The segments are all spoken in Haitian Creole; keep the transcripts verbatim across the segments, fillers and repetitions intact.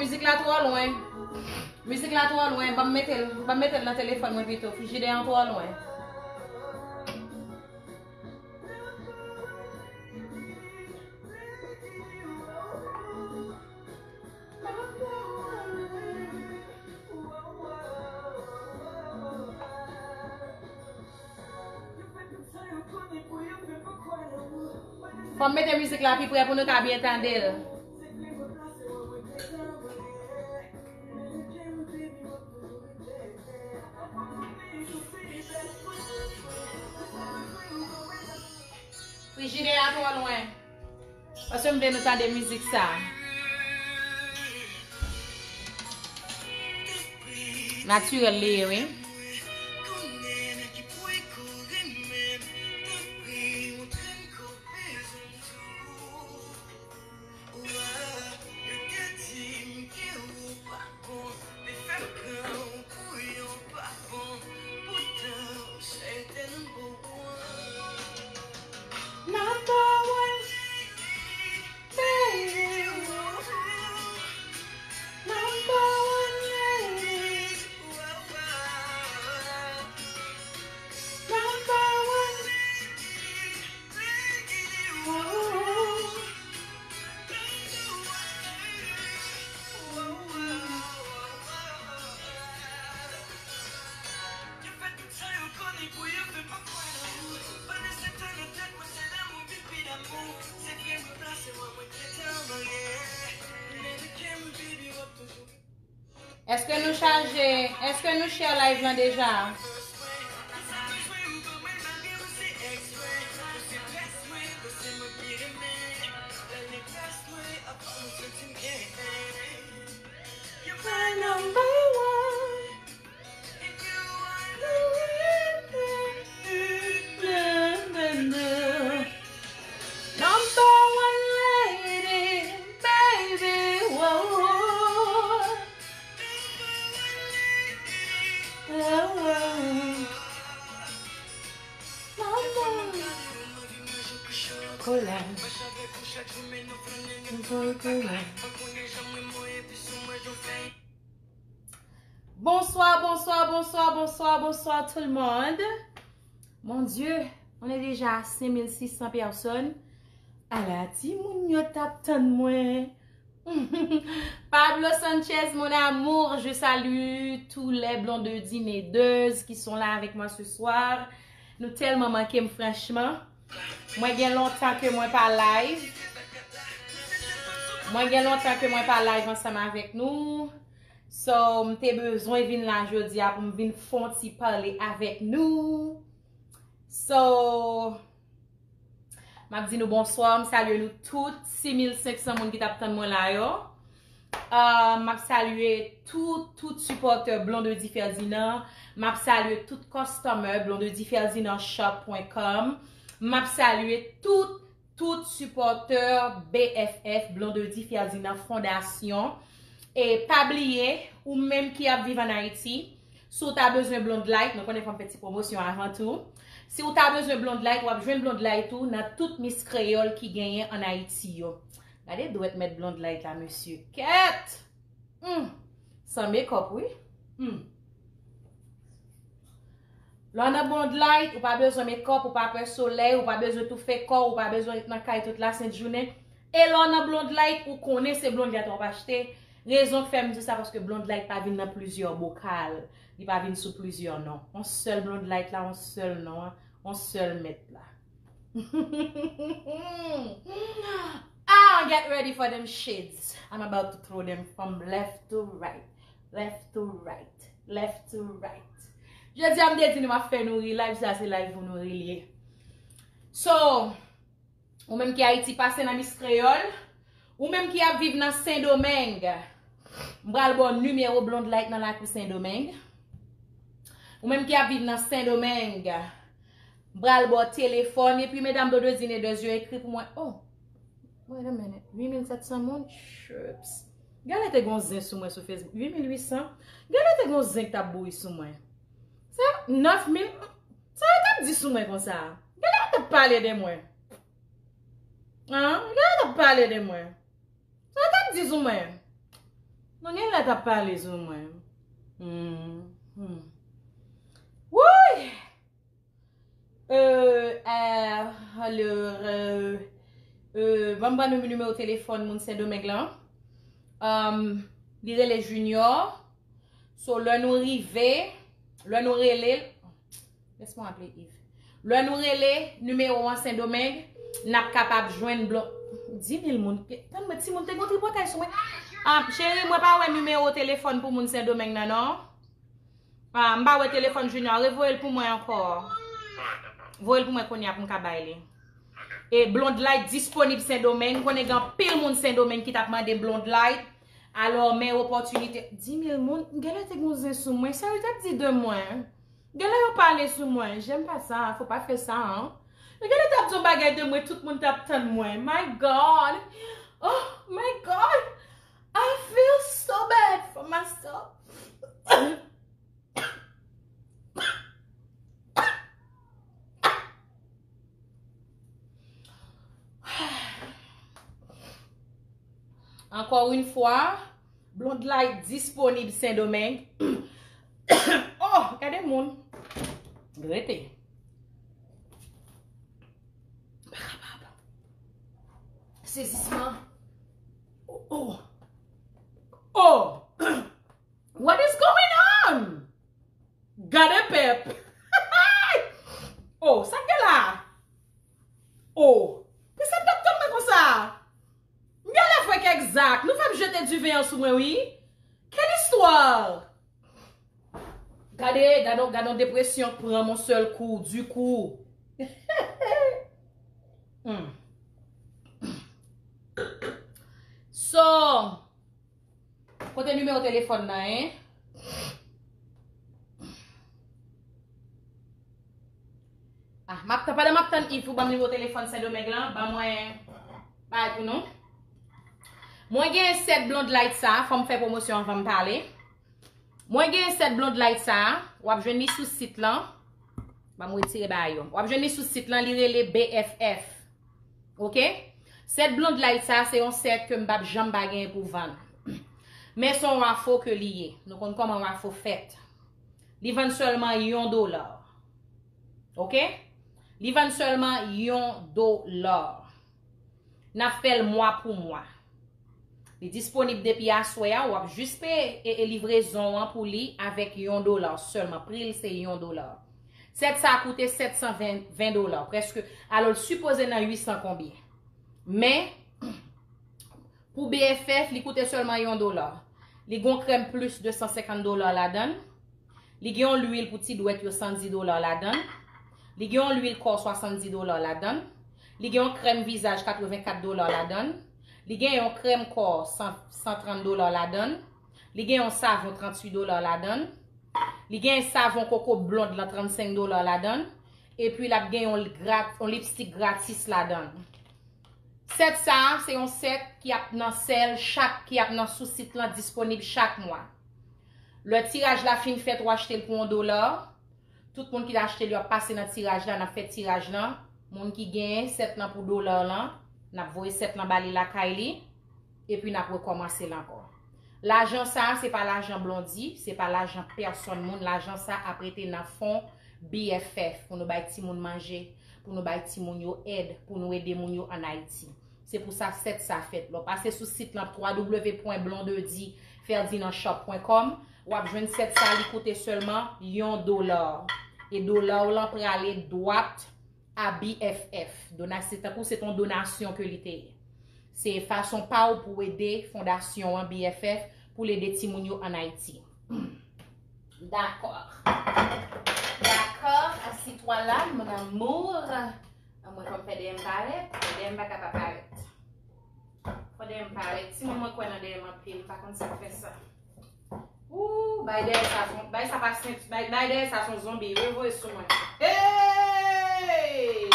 Mizik la twò lwen. Mizik la twò lwen. Ban m mete l, ban m mete l nan telefòn mwen pito. Frijidè an twò lwen. Fò m mete mizik la pi prè pou nou ka byen tande l. Frijidè a twò lwen. Paske m vle nou tande mizik sa. Natirèl li ye, wi. Number one lady, number one lady, number one lady. Èske nou chaje? Èske nou share live lan deja? My number one. Number one lady, baby, whoa. Whoa, whoa. Number one. Kola. Kola. Bonsoir, bonsoir, bonsoir, bonsoir, bonsoir tout le monde. Mon Dieu, on est déjà à cinq mille six cents personnes. Ala timoun yo t ap tann mwen. Pablo Sanchez, mon amour, je salue tous les blondedinedeuses qui sont là avec moi ce soir. Nou tèlman manke m, franchman. Mwen gen lontan ke mwen pa live. Mwen gen lontan ke mwen pa live ansanm avèk nou. So, m te bezwen vin la jodi a pou m vin fè yon ti pale avèk nou. So, m ap di nou bonswa, m salye nou tout, sis mil senk san moun ki t ap tann mwen la yo. Uh, m ap salye tout, tout sipòtè Blondedy Ferdinand. M ap salye tout customer Blondedy Ferdinand shop point com. M ap salye tout, tout sipòtè B F F Blondedy Ferdinand Fondasyon. E pa bliye, ou menm ki ap viv ann Ayiti, si w ta bezwen Blonde Light, nou konnen fò m fè ti pwomosyon avan tou. Si w ta bezwen Blonde Light, w ap jwenn Blonde Light ou nan tout Miss Kreyòl ki genyen ann Ayiti yo. Gade dwèt mèt Blonde Light la, mesye. Kèt! Hmm. San makeup, wi. Hmm. Lè w nan Blonde Light, ou pa bezwen makeup, ou pa pè solèy, ou pa bezwen toufe kò w, ou pa bezwen ret nan kay tout lasent jounen. E lè w nan Blonde Light, ou konnen se Blonde Light w ap achte. Rezon k fè m di sa, paske Blonde Light pa vin nan plizyè bokal. Li pa vin sou plizyè non. On sèl Blonde Light la, on sèl non an, on sèl mèt la. Ah, get ready for them shades. I'm about to throw them from left to right, left to right, left to right. Jodi a m te di nou m ap fè nou ri, live sa se live pou nou ri l ye. So, ou menm ki Ayiti, pase nan Miss Kreyòl. Ou menm ki ap viv nan Sendomeng, m pral ba w nimewo Blonde Light nan lakou Sendomeng. Ou menm ki ap viv nan Sendomeng, m pral ba w telefòn. Epi medam Blondedy Nedez yo ekri pou mwen. Oh, wait a minute. Uit mil sèt san moun? Shups. Genlè te gon zen sou mwen sou Facebook. Uit mil uit san. Genlè te gon zen k t ap bouri sou mwen. Sa nèf mil. Sa yo t ap di sou mwen konsa? Genlè yo t ap pale de mwen. An? Genlè yo t ap pale de mwen. Sa yo t ap di sou mwen? Nou gen lè t ap pale sou mwen. Hmm, hmm. Woy! Euh, euh, alò, euh, euh, ban m ba nou nimewo telefòn moun Sendomeng lan. Um, li rele Junior. So, lè nou rive, lè nou rele, laisse-moi appeler Yves. Lè nou rele nimewo an Sendomeng, n ap kapab jwenn blon. Di mil moun. Tann mwen, timoun te gon tripotay sou mwen. Ah, cheri, mwen pa wè nimewo telefòn pou moun Sendomeng nan, non. Ah, m pa wè telefòn Junior. Revoye l pou mwen ankò. Voye l pou mwen kounye a pou m ka bay li. E Blonde Light disponib Sendomeng. M konnen gen anpil moun Sendomeng ki t ap mande Blonde Light. Alò, men opòtinite. Di mil moun, genlè te gon zen sou mwen. Sa yo t ap di de mwen? Genlè yo pale sou mwen. J'aime pas ça, faut pas faire ça, hein. Genlè t ap di yon bagay de mwen, tout moun t ap tann mwen. My God. Oh, my God. I feel so bad for myself. Ankò yon fwa, Blonde Light disponib Sendomeng. Oh, gade moun. Rete. Sezisman. Oh, oh. Oh. What is going on? Gade pèp. Oh, sa k gen la? Oh, ki sa m t ap tann mwen konsa? M genlè fè kèk zak. Nou fè m jete diven an sou mwen, wi. Quelle histoire? Gade, gade, gade yon depresyon k pran m yon sèl kou, du coup. Hmm. So, kote nimewo telefòn nan, en? Ah, m ap tann, pandan m ap tann Yves pou ban m nimewo telefòn Sendomeng lan, ban mwen bagay pou nou. Mwen gen sèt Blonde Light sa, fò m fè pwomosyon anvan m pale. Mwen gen sèt Blonde Light sa, w ap jwenn li sou sit lan. Ban m retire bagay yo. W ap jwenn li sou sit lan, li rele B F F. Ok? Sèt Blonde Light sa, se yon sèt ke m p ap janm pa genyen pou vann. Men se yon wafo ke li ye. Nou konn kòman wafo fèt. Li vann sèlman yon dola. Ok? Li vann sèlman yon dola. N ap fè l mwa pou mwa. Li disponib depi aswè a, w ap jis peye e, e livrezon an pou li avèk yon dola sèlman. Pri l se yon dola. Sèt sa a koute sèt san ven, ven dola, prèske, alò, l sipoze nan uit san konbyen. Men, pou B F F, li koute sèlman yon dola. Li gon krèm plis de san senkant dola ladan l. Li gen yon lwil pou ti dwèt yo, san dis dola ladan l. Li gen yon lwil kò, swasanndis dola ladan l. Li gen yon krèm vizaj, katrevenkat dola ladan l. Li gen yon krèm kò, san, san trant dola ladan l. Li gen yon savon, tranntuit dola ladan l. Li gen savon koko Blonde lan, trannsenk dola ladan l. Epi l ap gen yon grat-, yon lipstik gratis ladan l. Sèt sa a, se yon sèt ki ap nan sèl, chak ki ap nan sou sit lan disponib chak mwa. Lè tiraj la fin fèt, ou achte l pou yon dola. Tout moun ki t achte l yo ap pase nan tiraj la, n ap fè tiraj lan. Moun ki genyen sèt lan pou dola lan, n ap voye sèt lan ba li lakay li, epi n ap rekòmanse l ankò. Lajan sa a, se pa lajan Blondy, se pa lajan pèsonn moun. Lajan sa ap rete nan fon B F F pou nou bay timoun manje, pou nou bay timoun yo èd, pou nou ede moun yo ann Ayiti. Se pou sa sèt sa fèt. Lè w pase sou sit lan, w w w pwen blondedy ferdinand shop pwen com, w ap jwenn sèt sa, li koute sèlman yon dola. E dola w lan prale dwat a B F F. Dona-, se tankou se t yon donasyon ke li te ye. Se fason pa w pou w ede fondasyon an, B F F, pou l ede timoun yo ann Ayiti. Dakò. Dakò, assis-toi là, mon amour. Anmwey, fò m fè dèyè m parèt, fò dèyè m pa ka pa parèt. Fò dèyè m parèt. Timoun, mwen kwè nan dèyè m anpil, m pa konn sa k fè sa. Ooh, bay dèyè sa son, bay sa pa sen-, bay, bay dèyè sa son zonbi, revoye sou mwen. Hey!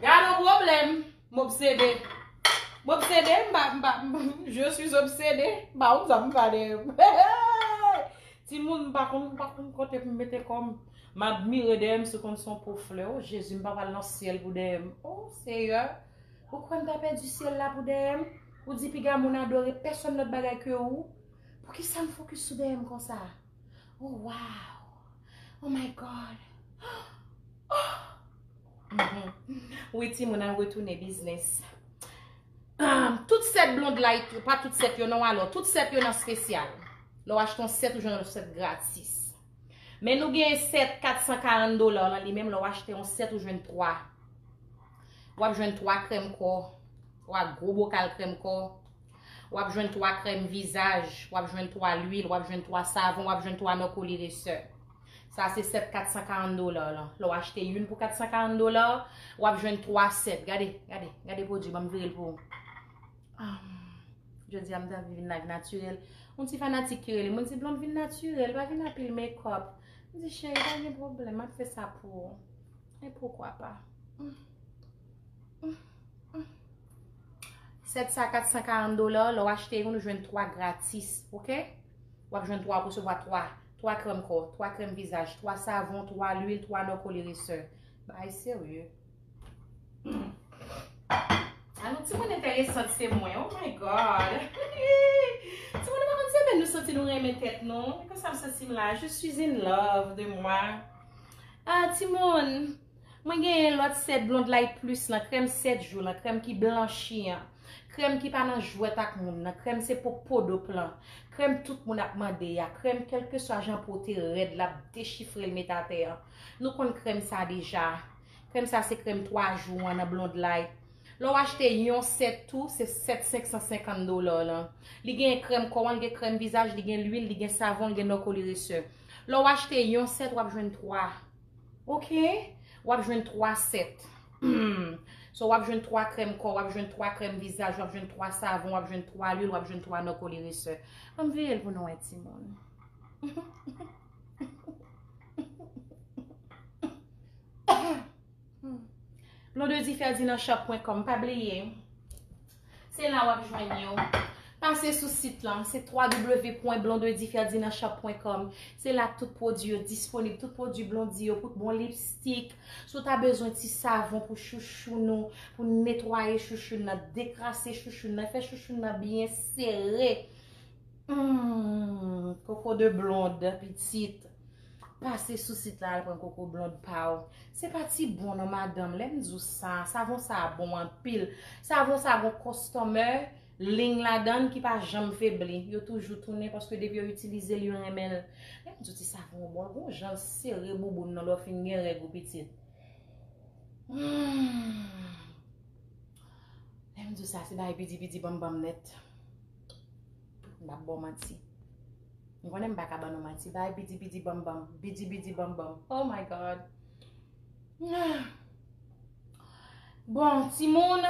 Gade yon pwoblèm. M obsede. M obsede, m pa, m pa, je suis obsédé. M pa konn sa m pa dèyè m. Timoun, m pa konn, m pa konn kote pou m mete kò m. M admire dèyè m, se konn se yon po flè. O Jezi, m pa pral nan syèl pou dèyè m. O Seyè, ou kwè m ta pèdi syèl la pou dèyè m? Ou di piga moun adore pèsonn lòt bagay ke ou? Poukisa m fokis sou dèyè m konsa? Oh, wow. Oh my God. Mhm. Wi, timoun, al retounen biznis. Ah, tout sèt Blondlight, pa tout sèt yo non, alò, tout sèt yo nan spesyal. Lè w achte yon sèt, ou jwenn yon sèt gratis. Men nou gen sèt kat san karant dola lan li menm, lè w achte yon sèt, ou jwenn twa. W ap jwenn twa krèm kò, twa gwo bokal krèm kò. W ap jwenn twa krèm vizaj, w ap jwenn twa lwil, w ap jwenn twa savon, w ap jwenn twa nòkoliresè. Sa se sèt kat san karant dola lan. Lè w achte youn pou kat san karant dola, w ap jwenn twa sèt. Gade, gade, gade pwodui, ban m vire l pou ou. Ah, jodi a m t anvi vin la natirèl. Yon ti fanatik ki rele m, di, "Blonde, vin natirèl, pa vin anpil makeup." M di, "Cheri, pa gen pwoblèm, m ap fè sa pou ou." E poukwa pa? Mm. Mm. Mm. Sèt sa kat san karant dola, lè w achte youn, ou jwenn twa gratis, oke? W ap jwenn twa, w ap resevwa twa. Twa krèm kò, twa krèm vizaj, twa savon, twa lwil, twa nòkoliresè. Bagay serye. A nou timoun enteresan se mwen. Oh my God. Timoun, nou pa konn se men nou santi nou renmen tèt nou. E konsa m santi m la. Je suis in love de moi. Ah, timoun. Mwen genyen lòt sèt Blondlight Plus lan, krèm sèt jou lan, krèm ki blanchi an, krèm ki pa nan jwèt ak moun nan, krèm se pou po dop lan, krèm tout moun ap mande a, krèm kèlkeswa jan po te rèd, l ap dechifre l met atè an. Nou konn krèm sa deja. Krèm sa se krèm twa jou an nan Blondlight. Lè w achte yon sèt tou, se sèt senk san senkant dola lan. Li gen krèm kò an, li gen krèm vizaj, li gen lwil, li gen savon, li gen nòkoliresè. Lè w achte yon sèt, w ap jwenn twa. Oke? W ap jwenn twa sèt. So, w ap jwenn twa krèm kò, w ap jwenn twa krèm vizaj, w ap jwenn twa savon, w ap jwenn twa lwil, w ap jwenn twa nòkoliresè. Ann veye l pou nou wè, timoun. Blondedy Ferdinand Shop pwen kòm, pa bliye. Se la w ap jwenn yo. Pase sou sit lan, se w w w pwen blondedy ferdinand shop pwen kòm. Se la tout pwodui yo disponib, tout pwodui Blondy yo, pou bon lipstik. Si w ta bezwen ti savon pou chouchou nou, pou netwaye chouchou nan, dekrase chouchou nan, fè chouchou nan byen sere. Hmm, koko de blond, pitit. Pase sou sit la al pran koko blond pa w. Se pa ti bon non, madanm. Lè m di w sa, savon sa a bon anpil. Savon sa a gon kòstòmè, liy ladan l ki pa janm febli. Yo toujou tounen paske depi yo itilize l, yo renmen l. Lè m di w ti savon an bon, gon jan l sere bouboun nan lè w fin gen règ ou pitit. Hmm. Lè m di w sa, se bagay pidi pidi banm banm nèt. M p ap ba w manti. M konnen m pa ka ban nou manti. Bagay bidi bidi banm banm. Bidi bidi banm banm. Oh my God. Bon, timoun.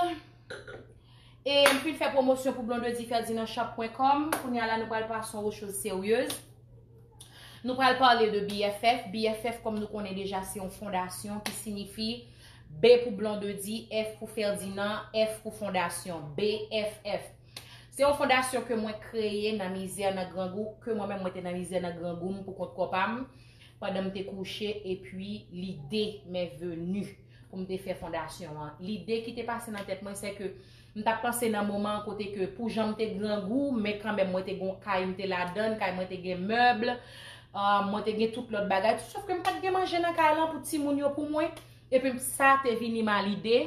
E m fin fè pwomosyon pou blondedy ferdinand shop pwen kòm. Kounye a la, nou pral pase yon choz seryez. Nou pral pale de B F F. B F F, kòm nou konnen deja, se yon fondasyon ki sinifi B pou Blondedy, F pou Ferdinand, F pou fondasyon. B F F. Se yon fondasyon ke mwen kreye nan mizè, nan grangou, ke mwen menm mwen te nan mizè, nan grangou m pou kont kò pa m, pandan m te kouche, epi lide m'est venu pou m te fè fondasyon an. Lide ki te pase nan tèt mwen, se ke m t ap panse nan moman an kote ke pou jan m te grangou, men kanmenm mwen te gen yon kay, m te ladan l, kay mwen te gen mèb, ah, mwen te gen tout lòt bagay, sòf ke m pa t gen manje nan kay lan pou timoun yo, pou mwen, epi sa te vini m a lide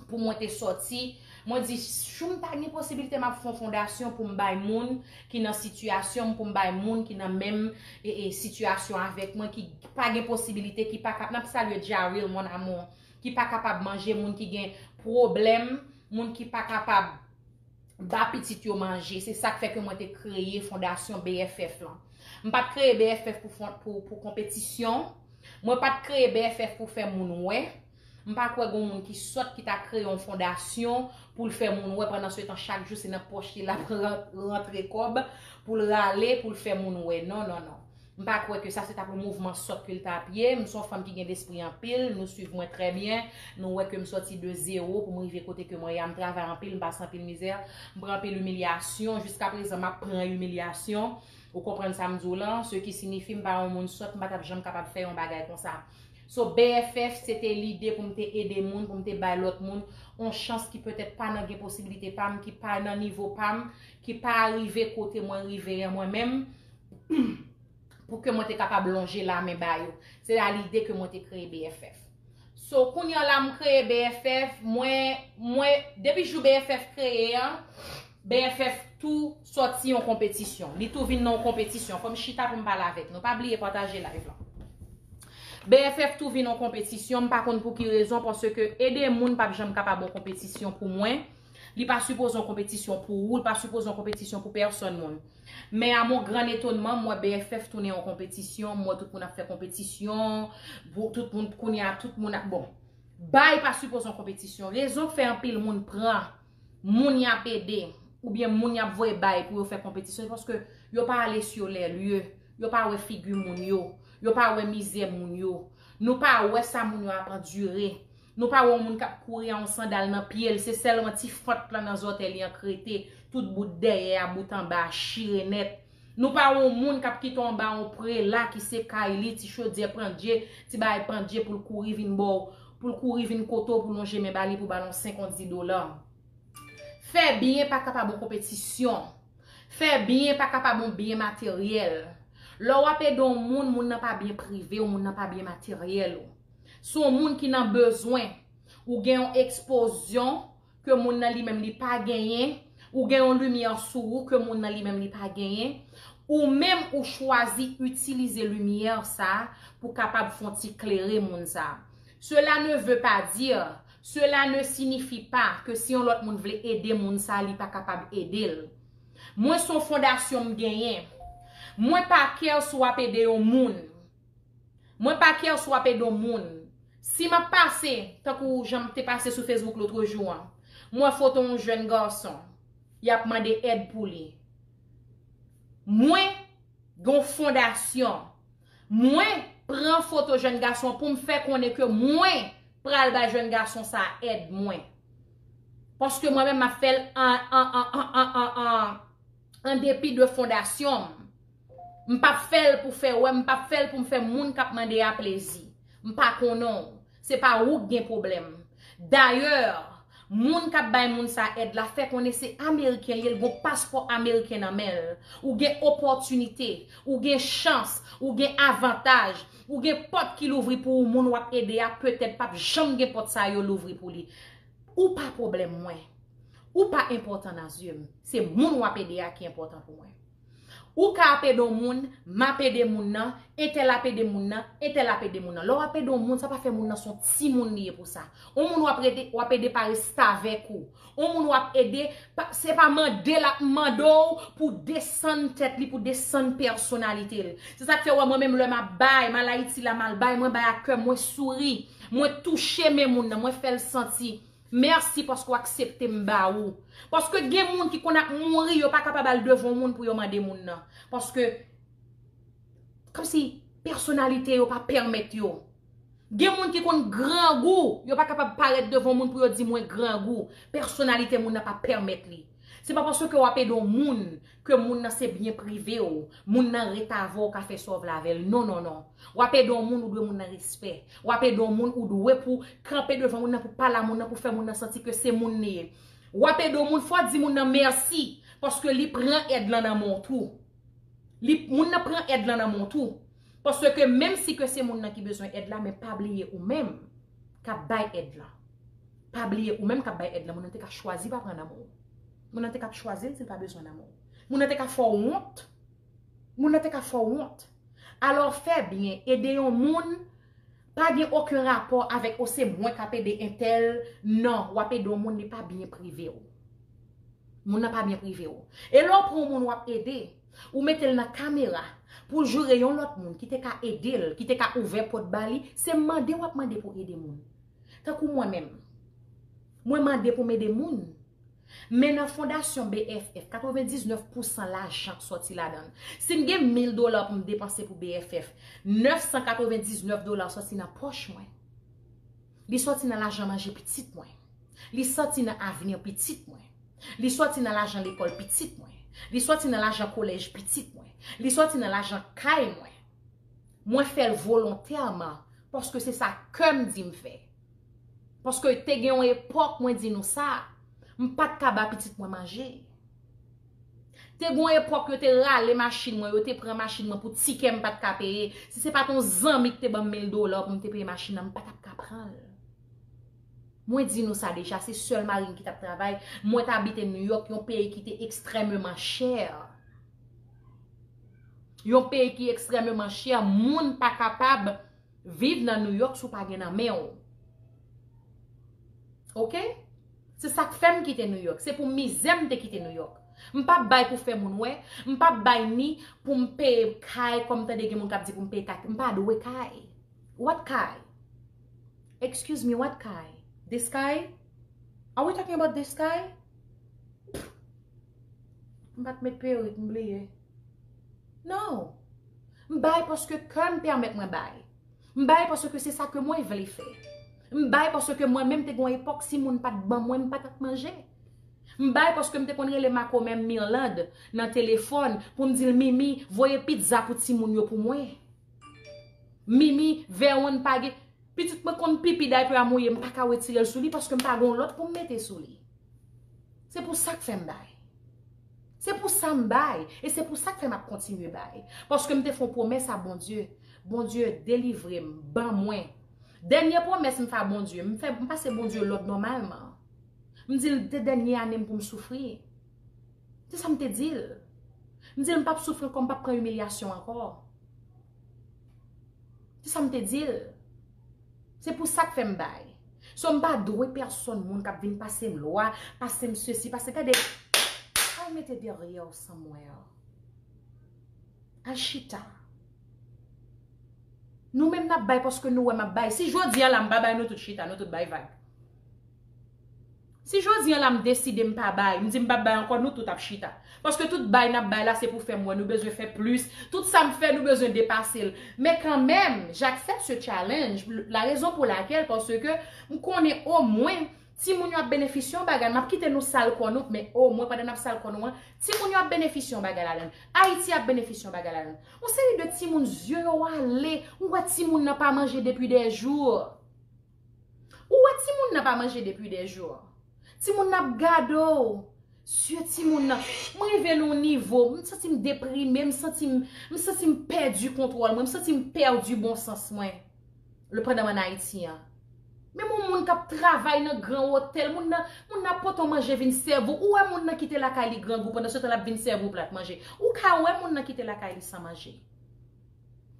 pou mwen te sòti. Mwen di, si m ta gen posibilite, m ap fè yon fondasyon pou m bay moun ki nan sitiyasyon m, pou m bay moun ki nan menm, e, e, sitiyasyon avèk mwen, ki pa gen posibilite, ki pa kap, n ap salye Jaril, mon amour, ki pa kapab manje, moun ki gen pwoblèm, moun ki pa kapab ba pitit yo manje. Se sa k fè ke mwen te kreye fondasyon B F F lan. M pa t kreye B F F pou fon-, pou, pou konpetisyon. Mwen pa t kreye B F F pou fè moun wè. M pa kwè gon moun ki sòt ki ta kreye yon fondasyon pou l fè moun wè, pandan se tan chak jou se nan pòch li l ap ran-, rantre kòb pou l rale, pou l fè moun wè. Non, non, non. M pa kwè ke sa se t ap yon mouvman sòt ke l t ap ye. M se yon fanm ki gen lespri anpil, nou swiv mwen trè byen, nou wè ke m sòti de zewo pou m rive kote ke mwen ye a, m travay anpil, m pase anpil mizè, m pran anpil imilyasyon, jiska prezan m ap pran imilyasyon. Ou konprann sa m di w lan? Se ki sinifi m pa yon moun sòt, m pa t ap janm kapab fè yon bagay konsa. So, B F F, se te lide pou m te ede moun, pou m te bay lòt moun yon chans ki petèt pa nan gen posibilite pa m, ki pa nan nivo pa m, ki pa rive kote mwen rive an mwen menm, pou ke mwen te kapab lonje lamen ba yo. Se la lide ke mwen te kreye B F F. So, kounye a la, m kreye B F F, mwen, mwen, depi jou B F F kreye an, B F F tou sòti yon konpetisyon. Li tou vin nan yon konpetisyon. Fò m chita pou m pale avèk nou. Pa bliye pataje live lan. B F F tou vin yon konpetisyon, m pa konn pou ki rezon, paske ede moun p ap janm kapab yon konpetisyon pou mwen. Li pa sipoze yon konpetisyon pou ou, li pa sipoze yon konpetisyon pou pèsòn moun. Men a mon gran etonman, m wè B F F tounen yon konpetisyon, m wè tout moun ap fè konpetisyon, pou tout moun kounye a, tout moun ap, bon. Bay pa sipoze yon konpetisyon. Rezon k fè anpil moun pran moun y ap ede, oubyen moun y ap voye bay pou yo fè konpetisyon, se paske yo pa ale sur les lieux, yo pa wè figi moun yo, yo pa wè mizè moun yo. Nou pa wè sa moun yo ap andire. Nou pa wè yon moun k ap kouri a yon sandal nan pye l, se sèlman ti fant lan nan zòtèy li an k rete, tout bout dèyè a, bout anba a, chire nèt. Nou pa wè yon moun k ap kite w anba yon prela ki se kay li, ti chodyè pandye, ti bagay pandye pou l kouri vin ba w, pou l kouri vin kote w, pou lonje men ba li, pou ba l yon senk, yon dis dola. Fè byen pa kapab yon konpetisyon. Fè byen pa kapab yon byen materyèl. Lè w ap ede yon moun, moun nan pa byen prive w, moun nan pa byen materyèl ou. Se yon moun ki nan bezwen, ou gen yon ekspozisyon ke moun nan li menm li pa genyen, ou gen yon limyè sou ou ke moun nan li menm li pa genyen, ou menm ou chwazi itilize limyè sa a pou kapab fè yon ti klere moun sa a. Cela ne veut pas dire, cela ne signifie pas que si yon lòt moun vle ede moun sa a, li pa kapab ede l. Mwen se yon fondasyon m genyen. Mwen pa care si w ap ede yon moun. Mwen pa care si w ap ede yon moun. Si m ap pase, tankou jan m te pase sou Facebook lòt jou an, m wè foto yon jèn gason, y ap mande èd pou li. Mwen gen yon fondasyon. Mwen pran foto jèn gason pou m fè konnen ke mwen pral bay jèn gason sa a èd mwen. Paske mwen menm m ap fè l an, an, an, an, an, an, an depi de fondasyon m. M p ap fè l pou fè wè, m p ap fè l pou m fè moun k ap mande a plezi. M pa konnen w. Se pa ou k gen pwoblèm. Dayè, moun k ap bay moun sa èd la fè konnen se ameriken l ye, l gon paspò ameriken nan men l. Ou gen opòtinite, ou gen chans, ou gen avantaj, ou gen pòt ki louvri pou ou, moun w ap ede a petèt p ap janm gen pòt sa yo louvri pou li. Ou pa pwoblèm mwen. Ou pa enpòtan nan zye m. Se moun w ap ede a ki enpòtan pou mwen. Ou ka ap ede yon moun, m ap ede moun nan, entèl ap ede moun nan, entèl ap ede moun nan. Lè w ap ede yon moun, sa pa fè moun nan se yon timoun li ye pou sa. Yon moun w ap ede, w ap ede pa restavèk ou. Yon moun w ap ede, pa, se pa mande l ap mande w pou desann tèt li, pou desann pèsonalite l. Se sa k fè w wè mwen menm lè m ap bay, m al Ayiti la, m al bay, mwen bay ak kè m, mwen souri, mwen touche men moun nan, mwen fè l santi. Mèsi paske w aksepte m ba ou. Paske gen moun ki konn ap mouri, yo pa kapab al devan moun pou yo mande moun nan. Paske, kòmsi, pèsonalite yo pa pèmèt yo. Gen moun ki konn grangou, yo pa kapab parèt devan moun pou yo di mwen grangou. Pèsonalite moun nan pa pèmèt li. Se pa paske w ap ede yon moun ke moun nan se byen prive w, moun nan ret avè w, ka fè sa w vle avè l. Non, non, non. W ap ede yon moun, ou dwe moun nan respè. W ap ede yon moun, ou dwe pou kanpe devan moun nan, pou pale a moun nan, pou fè moun nan santi ke se moun li ye. W ap ede yon moun, fò w di moun nan mèsi, paske li pran èd lan nan men w tou. Li, moun nan pran èd lan nan men w tou. Paske menm si ke se moun nan ki bezwen èd la, men pa bliye ou menm k ap bay èd lan. Pa bliye ou menm k ap bay èd lan, moun nan te ka chwazi pa pran nan men w. Moun nan te ka chwazi l si l pa bezwen nan men w. Moun nan te ka fè w wont. Moun nan te ka fè w wont. Alò fè byen, ede yon moun pa gen okenn rapò avèk o se mwen k ap ede entèl, non, w ap ede yon moun li pa byen prive w. Moun nan pa byen prive w. E lè w pran yon moun w ap ede, ou mete l nan kamera pou l joure yon lòt moun ki te ka ede l, ki te ka ouvè pòt ba li, se mande w ap mande pou ede moun. Tankou mwen menm, mwen mande pou m ede moun. Men nan fondasyon B F F, katrevendiznèf pousan lajan k sòti ladan l. Si m gen mil dola pou m depanse pou B F F, nèf san katrevendiznèf dola sòti nan pòch mwen. Li sòti nan lajan manje pitit mwen. Li sòti nan avni pitit mwen. Li sòti nan lajan lekòl pitit mwen. Li sòti nan lajan kolèj pitit mwen. Li sòti nan lajan kay mwen. Mwen fè l volontèman. paske se sa kè m di m fè. Paske te gen yon epòk, mwen di nou sa, m pa t ka ba pitit mwen manje. Te gen yon epòk, yo te rale machin mwen, yo te pran machin mwen pou tikè m pa t ka peye. Si se pa t yon zanmi ki te ban m mil dola pou m te peye machin nan, m pa t ap ka pran l. Mwen di nou sa deja, se sèl mari m ki t ap travay. Mwen t abite New York, yon peyi ki te ekstrèmeman chè. Yon peyi ki ekstrèmeman chè, moun pa kapab viv nan New York si w pa gen nan men w. Oke? Se sa k fè m kite New York. Se pou mizè m te kite New York. M p ap bay pou fè moun wè. M p ap bay ni pou m peye kay, kòm tande gen moun k ap di pou m peye kay. M pa dwe kay. What kay? Excuse me, what kay? This kay? Are we talking about this kay? M pa t met perik, m bliye. No. M bay paske kè m pèmèt mwen bay. M bay paske se sa ke mwen vle fè. M bay paske mwen menm te gon epòk si moun pa t ban mwen, m pa t ap manje. M bay paske m te konn rele makomè m Mirlande nan telefòn pou m di l, Mimi, voye pizza pou timoun yo pou mwen. Mimi, Vèwonn pa gen. Pitit mwen konn pipi daypè a mouye, m pa ka retire l sou li paske m pa gon lòt pou m mete sou li. Se pou sa k fè m bay. Se pou sa m bay. E se pou sa k fè m ap kontinye bay. Paske m te fè yon pwomès a Bondye. Bondye, delivre m, ban mwen. Dènye pwomès m fè a Bondye, m fè, m pase Bondye lòd nòmalman. M di l, de dènye ane m pou m soufri. Se sa m te di l. M di l, m p ap soufri ankò, m p ap pran imilyasyon ankò. Se sa m te di l. Se pou sa k fè m bay. So, m pa dwe pèsonn moun k ap vin pase m lwa, pase m sesi, pase, gade, al mete dèyè w somewhere. Al chita. Nou menm n ap bay paske nou wè m ap bay. Si jodi a la m pa bay, nou tout chita, nou tout bay vag. Si jodi a la m deside m pa bay, m di m p ap bay ankò, nou tout ap chita. Paske tout bay n ap bay la, se pou fè m wè nou bezwen fè plis. Tout sa m fè, nou bezwen depase l. Men kanmenm, j'accepte ce challenge. La raison pour laquelle, paske m konnen omwen, timoun yo ap benefisye yon bagay. M ap kite nou sal kò nou, men omwen pandan n ap sal kò nou an, timoun yo ap benefisye yon bagay ladan l. Ayiti ap benefisye yon bagay ladan l. Yon seri de timoun, zye yo ale, ou wè timoun nan pa manje depi dè jou. Ou wè timoun nan pa manje depi dè jou. Timoun nan ap gade w. Zye timoun nan. Mwen rive nan yon nivo, m santi m deprime, m santi m, m santi m pèdi kontwòl mwen, m santi m pèdi bon sans mwen. Lè pandan m ann Ayiti an. Menm yon moun k ap travay nan gran otèl, moun nan, moun nan ap pote w manje vin sèvi w. Ou wè moun nan kite lakay li grangou, pandan se tan l ap vin sèvi w plat manje. Ou ka wè moun nan kite lakay li san manje.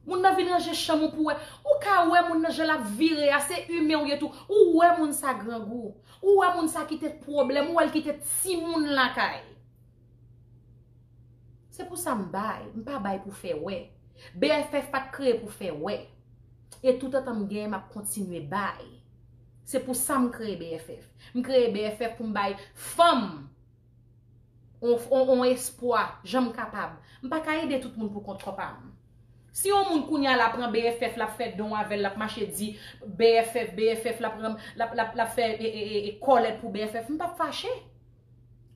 Moun nan vin ranje chanm ou pou wè. Ou ka wè moun nan jan l ap vire a, se imen w ye tou. Ou wè moun sa grangou. Ou wè moun sa kite pwoblèm, ou wè l kite timoun lakay. Se pou sa m bay, m pa bay pou fè wè. B F F pa t kreye pou fè wè. E toutotan m genyen, m ap kontinye bay. Se pou sa m kreye B F F. M kreye B F F pou m bay fanm on, on, on espwa, jan m kapab. M pa ka ede tout moun pou kont kò pa m. Si yon moun kounye a l ap pran B F F, l ap fè don avè l, l ap mache di B F F, B F F, l ap, l ap, l ap, l ap fè e, e, e, e, kòlèt pou B F F, m p ap fache.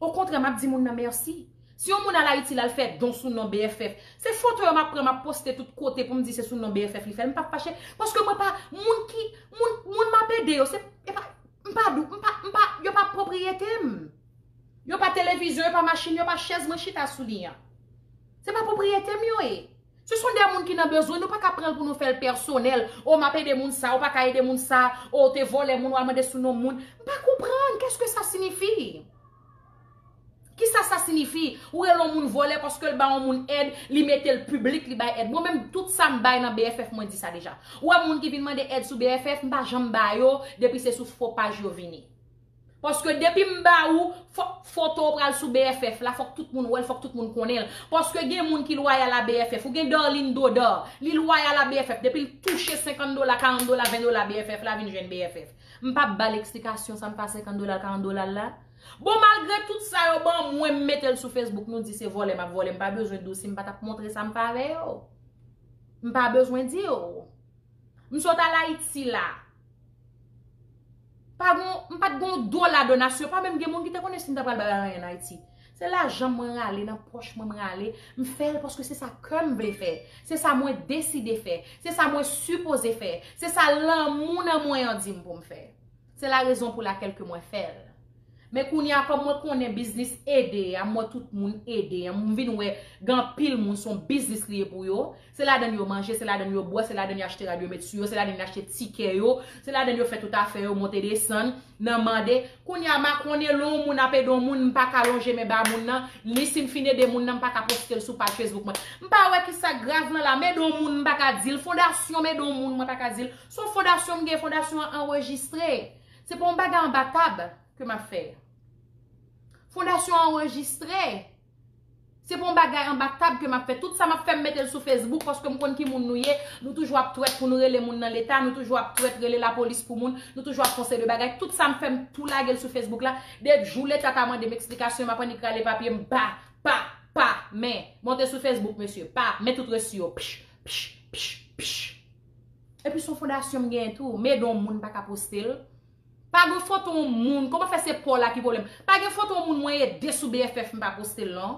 Okontrè, m ap di moun nan mèsi. Si yon moun al Ayiti, l al fè don sou non B F F, se foto yo m ap pran, m ap poste tout kote pou m di se sou non B F F li fè l, m p ap fache. Paske mwen pa, moun ki, moun, moun m ap ede yo, se, e pa, m pa dou, m pa, m pa, yo pa pwopriyete m. Yo pa televizyon, yo pa machin, yo pa chèz mwen chita sou li an. Se pa pwopriyete m yo ye. Se son de moun ki nan bezwen, nou pa ka pran l pou nou fè l pèsonèl. O, m ap ede moun sa, ou pa ka ede moun sa, o, ou te vòlè moun, w al mande sou non moun. M pa konprann, qu'est-ce que ça signifie? Kisa sa sinifi? Ou rele yon moun vòlè paske l ba yon moun èd, li mete l piblik, li bay èd. Mwen menm, tout sa m bay nan B F F, mwen di sa deja. Ou wè moun ki vin mande èd sou B F F, m pa janm ba yo, depi se sou fo paj yo vini. Paske depi m ba ou, fòk foto w pral sou B F F la, fòk tout moun wè l, fòk tout moun konnen l. Paske gen moun ki lwayal a B F F, ou gen Darline Dodard, li lwayal a B F F, depi l touche senkant dola, karant dola, ven dola B F F la, vin jwenn B F F. M p ap ba l eksplikasyon sa m fè a senkant dola, karant dola l la. Bon, malgre tout sa yo ban mwen, m mete l sou Facebook, nou di se vòlè m ap vòlè, m pa bezwen di w si m pa t ap montre sa m fè avè yo. M pa bezwen di w. M sot al Ayiti la. Pa gon, m pa t gon dola donasyon, pa menm gen moun ki te konnen si m ta pral bay anyen ann Ayiti. Se lajan mwen rale, nan pòch mwen m rale, m fè l paske se sa kè m vle fè. Se sa mwen deside fè. Se sa mwen sipoze fè. Se sa lanmou nan mwen an di m pou m fè. Se la rezon pou lakèl ke mwen fè l. Men kounye a, kòm mwen konnen biznis ede a, m wè tout moun ede a, m vin wè gen anpil moun se yon biznis li ye pou yo. Se ladan yo manje, se ladan yo bwè, se ladan yo achte rad yo met sou yo, se ladan yo achte tikè yo, se ladan yo fè tout afè yo, monte desann, nan mande. Kounye a, m a konnen lè yon moun ap ede yon moun, m pa ka lonje men ba moun nan, ni si m fin ede moun nan, m pa ka poste l sou paj Facebook mwen. M pa wè ki sa k grav nan la, m ede yon moun, m pa ka di l, fondasyon m ede yon moun, mwen pa ka di l. Se yon fondasyon m gen, fondasyon an anrejistre. Se pa yon bagay anba tab ke m ap fè. Fondasyon an anrejistre. Se pa yon bagay anba tab ke m ap fè. Tout sa m ap fè, m mete l sou Facebook paske m konn ki moun nou ye. Nou toujou ap twèt pou nou rele moun nan leta. Nou toujou ap twèt rele lapolis pou moun. Nou toujou ap fè yon seri de bagay. Tout sa m fè, m tou lage l sou Facebook la. De jou leta ta mande m eksplikasyon, m ap annik rale papye m. Pa, pa, pa, men. Monte sou Facebook, mesye. Pa, men tout resi yo. Pch, pch, pch, pch. Epi se yon fondasyon m genyen tou. M ede yon moun, m pa ka poste l. Pa gen foto yon moun. Kòman fè se pa w la ki pwoblèm? Pa gen foto yon moun mwen ede sou B F F, m pa poste l non.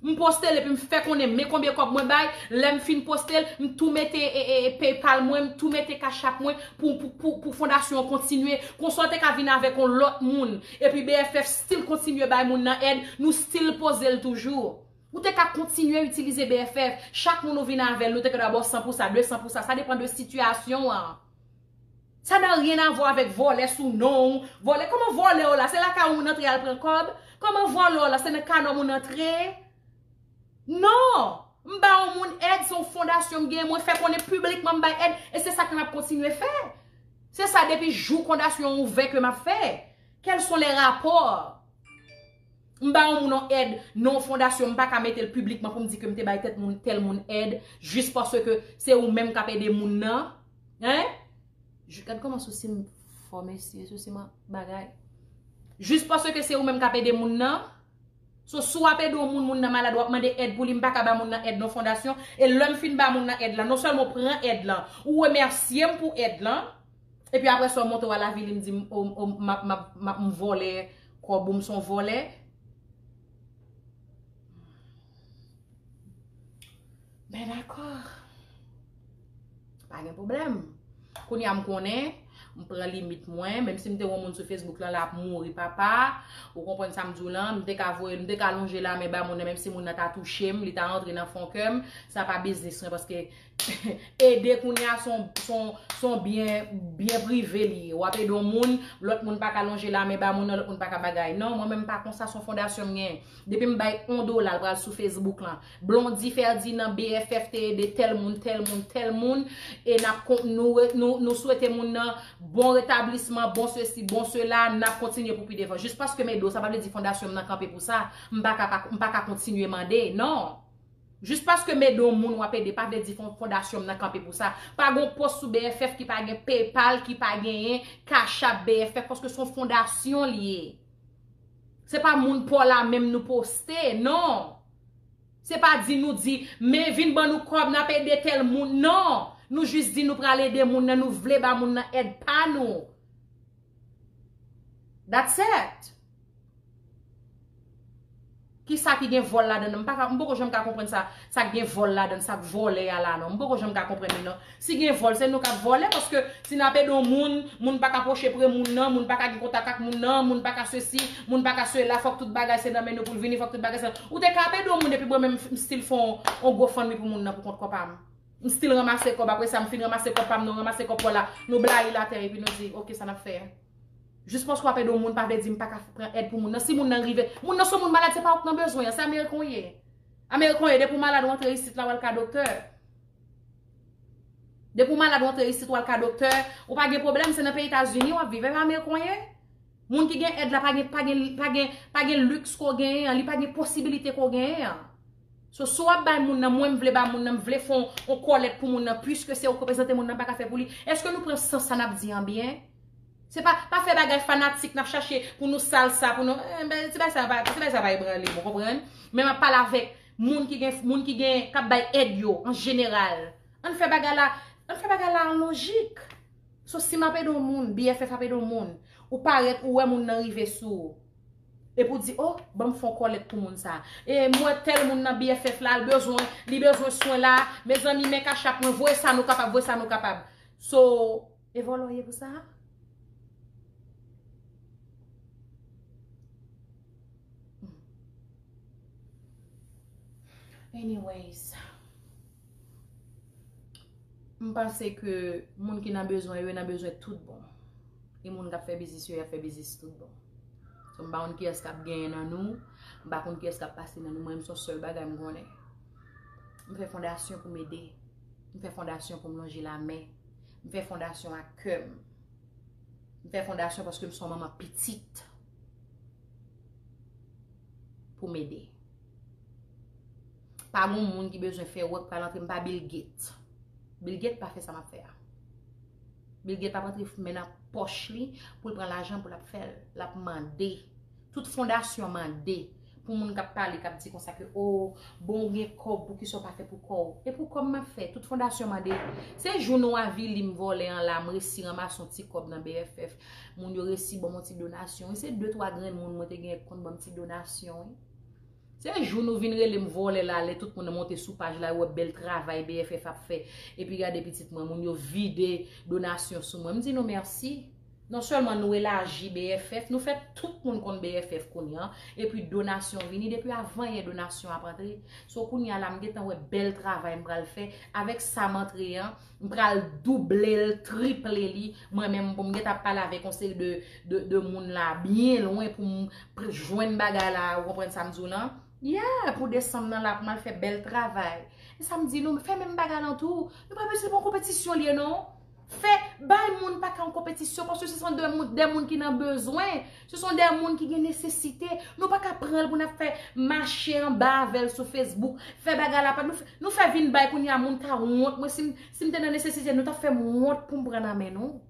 M poste l epi m fè konnen men konbyen kòb mwen bay. Lè m fin poste l, m tou mete e, e, e, PayPal mwen, m tou mete Cash App mwen pou, pou, pou, pou fondasyon an kontinye. Konsa w te ka vin avèk yon lòt moun. Epi B F F still kontinye bay moun nan èd. Nou still poze l toujou. Ou te ka kontinye itilize B F F. Chak moun ou vin avè l, nou te ka ba w san pou sa, de san pou sa. Sa depann de sitiyasyon an. Ça n'a rien à voir avec vòlè sou non ou. Vòlè, kòman vòlè w la? Se lakay ou moun antre al pran kòb? Kòman vòlè w la? Se nan kanò moun antre? Non! M ba yon moun èd, se yon fondasyon m gen, mwen fè konnen piblikman m bay èd, e se sa ke m ap kontinye fè. Se sa depi jou fondasyon an ouvè ke m ap fè. Quels sont les rapports? M ba yon moun yon èd nan yon fondasyon, m pa ka mete l piblikman pou m di ke m te bay tèt moun, tèl moun èd, jis paske se ou menm k ap ede moun nan. Hein? Gad kòman sousi m fò, mesye, sousi m bagay. Jis paske se ou menm k ap ede moun nan. So, si w ap ede yon moun, moun nan malad, w ap mande èd pou li, m pa ka ba moun nan èd nan fondasyon. E lè m fin ba moun nan èd lan, non sèlman w pran èd lan, ou remèsye m pou èd lan, epi apre sa, w monte w al avili m, di m, o, o, m ap, m ap, m ap, m vòlè kòb ou, m se yon vòlè. Ben dakò. Pa gen pwoblèm. Kounye a m konnen, m pran limit mwen, menm si m te wè yon moun sou Facebook lan, l ap mouri papa. Ou konprann sa m di w lan, m te ka voye, m te ka lonje lamen ba moun nan, menm si moun nan ta touche m, li ta rantre nan fon kè m, sa pa biznis mwen, paske ede kounye a se yon, se yon, se yon byen, byen prive li ye. W ap ede yon moun, lòt moun pa ka lonje lamen ba moun nan, lòt moun pa ka bagay. Non, mwen menm pa konsa, se yon fondasyon m genyen. Depi m bay yon dola, l pral sou Facebook lan. Blondy Ferdinand, B F F te ede tèl moun, tèl moun, tèl moun. E n ap kon-, nou, nou, nou swete moun nan bon retablisman, bon sesi, bon sela, n ap kontinye pou pi devan. Jis paske m ede w, sa pa vle di fondasyon m nan kanpe pou sa. M pa ka, pa, m pa ka kontinye mande, non. Jis paske m ede yon moun w ap ede, pa vle di fon-, fondasyon m nan kanpe pou sa. Pa gen yon pòs sou B F F ki pa gen PayPal, ki pa genyen Cash App B F F, paske se yon fondasyon li ye. Se pa moun pa w la menm nou poste, non. Se pa di nou di, men vin ban nou kòb, n ap ede tèl moun, non. Nou jis di nou pral ede moun nan, nou vle ba moun nan èd pa nou. That's it. Kisa ki gen vòl ladan l? M pa ka, m poko janm ka konprann sa, sa k gen vòl ladan l, sa k vòlè a la non. M poko janm ka konprann li non. Si gen vòl, se nou k ap vòlè, paske si n ap ede yon moun, moun pa ka pwoche pre moun nan, moun pa ka gen kontak ak moun nan, moun pa ka sesi, moun pa ka sela, fòk tout bagay se nan men nou pou l vini, fòk tout bagay se. Ou te ka ap ede yon moun epi mwen menm m still fè yon, yon GoFundMe pou moun nan pou kont kò pa m. M still ranmase kòb, apre sa m fin ranmase kòb pa m, nou ranmase kòb pa w la, nou blayi l atè epi nou di, oke, sa n ap fè? Jis paske w ap ede yon moun pa vle di m pa ka pran èd pou moun nan. Si moun nan rive, moun nan se yon moun malad, se pa ou k nan bezwen an, se Ameriken w ye. Ameriken w ye, depi w malad, w antre isit la, w al ka doktè. Depi w malad, w antre isit, w al ka doktè. Ou pa gen pwoblèm, se nan peyi Etazini w ap viv, e pa Ameriken w ye. Moun ki gen èd la pa gen, pa gen, pa gen, pa gen liks ke w genyen an, li pa gen posibilite ke w genyen an. So, si w ap bay moun nan, mwen m vle ba moun nan, m vle fè yon, yon kòlèt pou moun nan, piske se ou k reprezante moun nan, m pa ka fè pou li. Èske nou pran sans sa n ap di an byen? Se pa, pa fè bagay fanatik, n ap chache pou nou sal sa, pou nou, eh, ben, ti bagay sa pa, ti bagay sa pa ebranle m, ou konprann? Men m ap pale avèk moun ki gen, moun ki gen, k ap bay èd yo, an jeneral. Ann fè bagay la, ann fè bagay la an lojik. So, si m ap ede yon moun, B F F ap ede yon moun, ou parèt, ou wè moun nan rive sou ou. Epi w di, "Oh, ban m fè yon kòlèt pou moun sa. E m wè tèl moun nan B F F la, l bezwen, li bezwen swen la. Mezanmi, men kachap mwen, voye sa nou kapab, voye sa nou kapab." So, e vòlò w ye pou sa? Anyways, m panse ke moun ki nan bezwen yo, yo nan bezwen tout bon. E moun k ap fè biznis yo, y ap fè biznis tout bon. So, m pa konn kiyès k ap genyen nan nou, m pa konn kiyès k ap pase nan nou. Mwen, m se yon sèl bagay m konnen. M fè fondasyon pou m ede. M fè fondasyon pou m lonje lamen. M fè fondasyon ak kè m. M fè fondasyon paske m se yon manman pitit pou m ede. Pa gen moun ki bezwen fè wè k pral antre, m pa Bill Gates. Bill Gates pa fè sa m ap fè a. Bill Gates p ap antre men nan pòch li pou l pran lajan pou l ap fè l. L ap mande. Tout fondasyon mande pou moun k ap pale, k ap di konsa ke, "Oh, bon, ou gen kòb, poukisa w pa fè pou kò w?" E pou kò m m ap fè, tout fondasyon mande. Se jou nou avili m vòlè an la, m resi ranmase yon ti kòb nan B F F. Moun yo resi ban m yon ti donasyon. E se de twa grenn moun mwen te gen k konn ban m ti donasyon, wi. Se jou nou vin rele m vòlè la, lè tout moun monte sou paj la, yo wè bèl travay B F F ap fè. Epi gade pitit mwen, moun yo vide donasyon sou mwen. M di nou mèsi. Non sèlman nou elaji B F F, nou fè tout moun konn B F F kounye a, epi donasyon vini, depi avanyè donasyon ap antre. So kounye a la, m gentan wè bèl travay m pral fè. Avèk sa m antre an, m pral double l, triple li. Mwen menm, pou m gentan ap pale avèk yon seri de, de, de moun la, byen lwen pou m pr- jwenn bagay la, ou konprann sa m di w lan? Yeah, pou desanm nan la, pou m al fè bèl travay. E sa m di nou, fè menm bagay lan tou. Nou pa bezwen pran konpetisyon li ye non. Fè, bay moun pa ka yon konpetisyon, paske se son de moun, de moun ki nan bezwen. Se son de moun ki gen nesesite. Nou pa ka pran l pou n ap fè mache anba avè l sou Facebook. Fè bagay la pa, nou fè, nou fè vin bay kounye a moun ka wont. Mwen, si m, si m te nan nesesite, nou t ap fè m wont pou m pran nan men nou.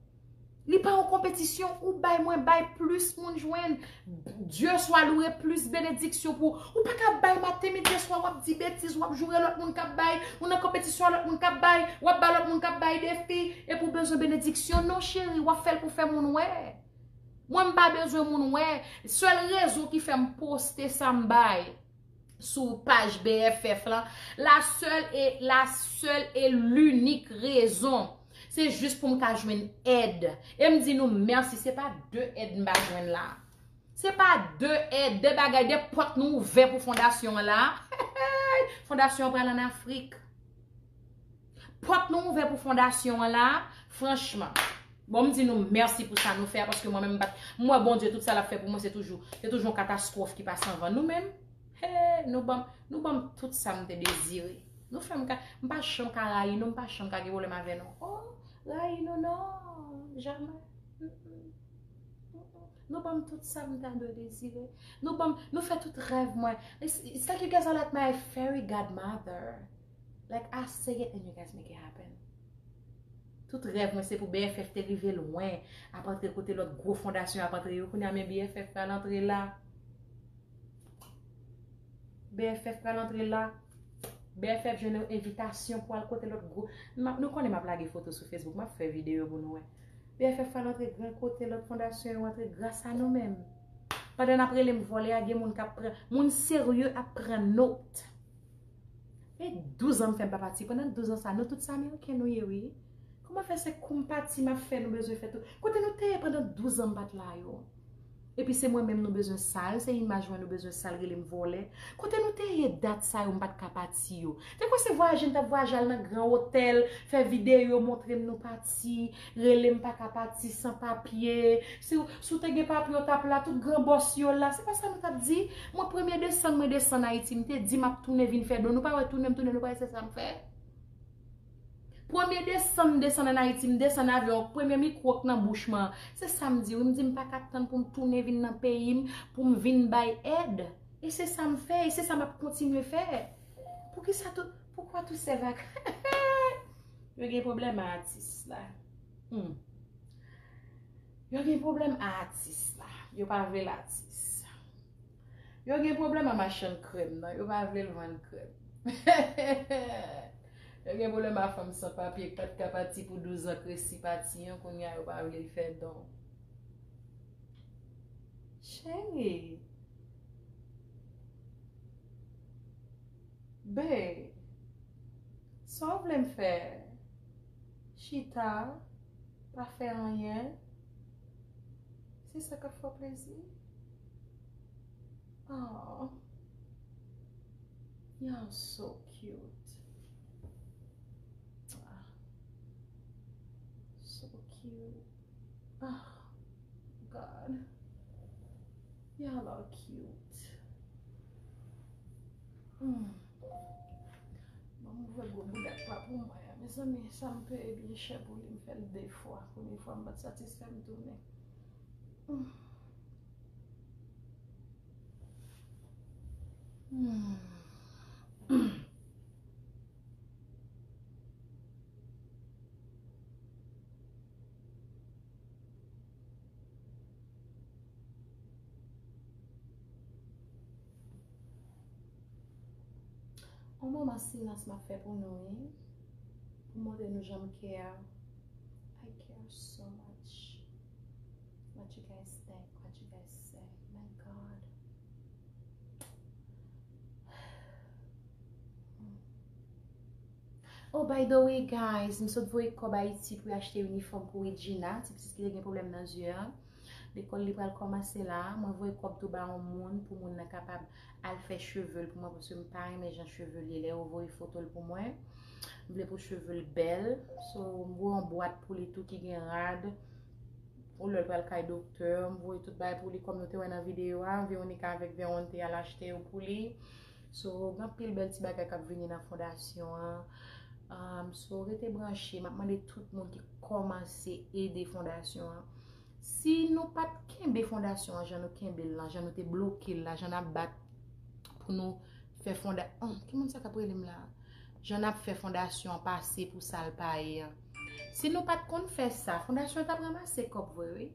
Li pa yon konpetisyon, ou bay, mwen bay, plis moun jwenn. Dieu soit loué, plis benediksyon pou ou. Ou pa ka bay maten, midi, swa, w ap di betiz, w ap joure lòt moun k ap bay, ou nan konpetisyon a lòt moun k ap bay, w ap ba lòt moun k ap bay defi, epi w bezwen benediksyon. Non, cheri, w ap fè l pou fè moun wè. Mwen, m pa bezwen moun wè. Sèl rezon ki fè m poste sa m bay sou paj B F F lan, la seule et, la seule et l'unique raison, se jis pou m ka jwenn èd. E m di nou mèsi, se pa de èd m pa jwenn la. Se pa de èd, de bagay, de pòt nou ouvè pou fondasyon an la. Fondasyon an pral ann Afrik. Pòt nou ouvè pou fondasyon an la, franchman. Bon, m di nou mèsi pou sa nou fè a, paske mwen menm m pa t, m wè Bondye, tout sa l ap fè pou mwen, se toujou, se toujou yon katastwòf ki pase anvan nou menm. Hey, nou ban m, nou ban m tout sa m te dezire. Nou fè m ka, m pa janm ka rayi nou, m pa janm ka gen pwoblèm avè nou. Oh, rayi nou non, jamè. Mm, mm. Mm, mm. Nou ban m tout sa m ta dwe dezire. Nou ban m, nou fè tout rèv mwen. It's, it's like you guys are like my fairy godmother. Like, I say it and you guys make it happen. Tout rèv mwen se pou B F F te rive lwen, ap antre kote lòt gwo fondasyon ap antre yo. Kounye a, men B F F pral antre la. B F F pral antre la. B F F jwenn yon envitasyon pou al kote lòt gwo. M ap, nou konnen m ap lage foto sou Facebook, m ap fè videyo pou nou wè. B F F pral antre gran kote lòt fondasyon yo antre gras a nou menm. Pandan n ap rele m vòlè a, gen moun k ap pran, moun serye ap pran nòt. E douz an m fè m pa pati. Pandan douz an sa, nou tout se Ameriken nou ye, wi. Kòman fè se kou m pati m ap fè nou bezwen fè tout? Kote nou te ye pandan douz an m pa t la yo? Epi se mwen menm nou bezwen sal, se imaj mwen nou bezwen sal, rele m vòlè. Kote nou te ye dat sa yo m pa t ka pati yo? Te kwè se vwayaje m t ap vwayaje al nan gran otèl, fè videyo, montre m nou pati, rele m pa ka pati san papye. Si w, si w te gen papye, w t ap la, tout gran bòs yo la. Se pa sa nou t ap di? Mwen, premye desann, mwen desann Ayiti, m te di m ap tounen vin fè don. Nou pa wè tounen m tounen, nou pa wè se sa m fè? Premye desann, m desann ann Ayiti, m desann avyon, premye mikwo k nan bouch mwen, se sa m di, wi, m di m pa ka tann pou m tounen vin nan peyi m, pou m vin bay èd. E se sa m fè, e se sa m ap kontinye fè. Poukisa tout, pourquoi tous ces vac-, yo gen pwoblèm a atis la. Hmm. Yo gen pwoblèm a atis la. Yo pa vle l atis. Yo gen pwoblèm a machann krèm nan. Yo pa vle l vann krèm. Yo gen pwoblèm a fanm san papye k pa t ka pati pou douz an k resi pati an. Kounye a yo pa vle l fè don. Cheri, Fè chita, pa fè anyen. Se sa k ap fè w plezi? Oh, y'all so cute. Ah, so cute. Ah, God. Y'all are cute. Hmm. Bon, m ouvè gwo bouda pa pou mwen an. Mezanmi, sa m peye byen chè pou li, m fè l de fwa. Premye fwa m pa t satisfè, m tounen. Hmm. Hmm. On moman silans m ap fè pou nou, wi. Pou montre nou jan m care. I care so much. What you guys think? What you guys say? My God. Oh, by the way, guys, m sot voye kòb Ayiti pou achte inifòm pou Regina, ti pitit ki te gen pwoblèm nan zye a. Lekòl li pral kòmanse la. Mwen voye kòb tou ba yon moun pou moun nan kapab al fè cheve l pou mwen, paske m pa renmen jan cheve l ye. Lè yo voye foto l pou mwen, m vle pou cheve l bèl. So, m voye yon bwat pou li tou ki gen rad. Ou lè l pral kay doktè, m voye tout bagay pou li kòm nou te wè nan videyo a, Veronica avèk Veron te al achte yo pou li. So, gen anpil bèl ti bagay k ap vini nan fondasyon an. Um, so, rete branche. M ap mande tout moun ki kòmanse ede fondasyon an. Si nou pa t kenbe fondasyon an jan nou kenbe l lan, jan nou te bloke l la, jan n ap bat pou nou fè fonda-, oh, ki moun sa k ap rele m la? Jan n ap fè fondasyon an pase pou sa l pa ye an. Si nou pa t konn fè sa, fondasyon an t ap ranmase kòb vre, wi.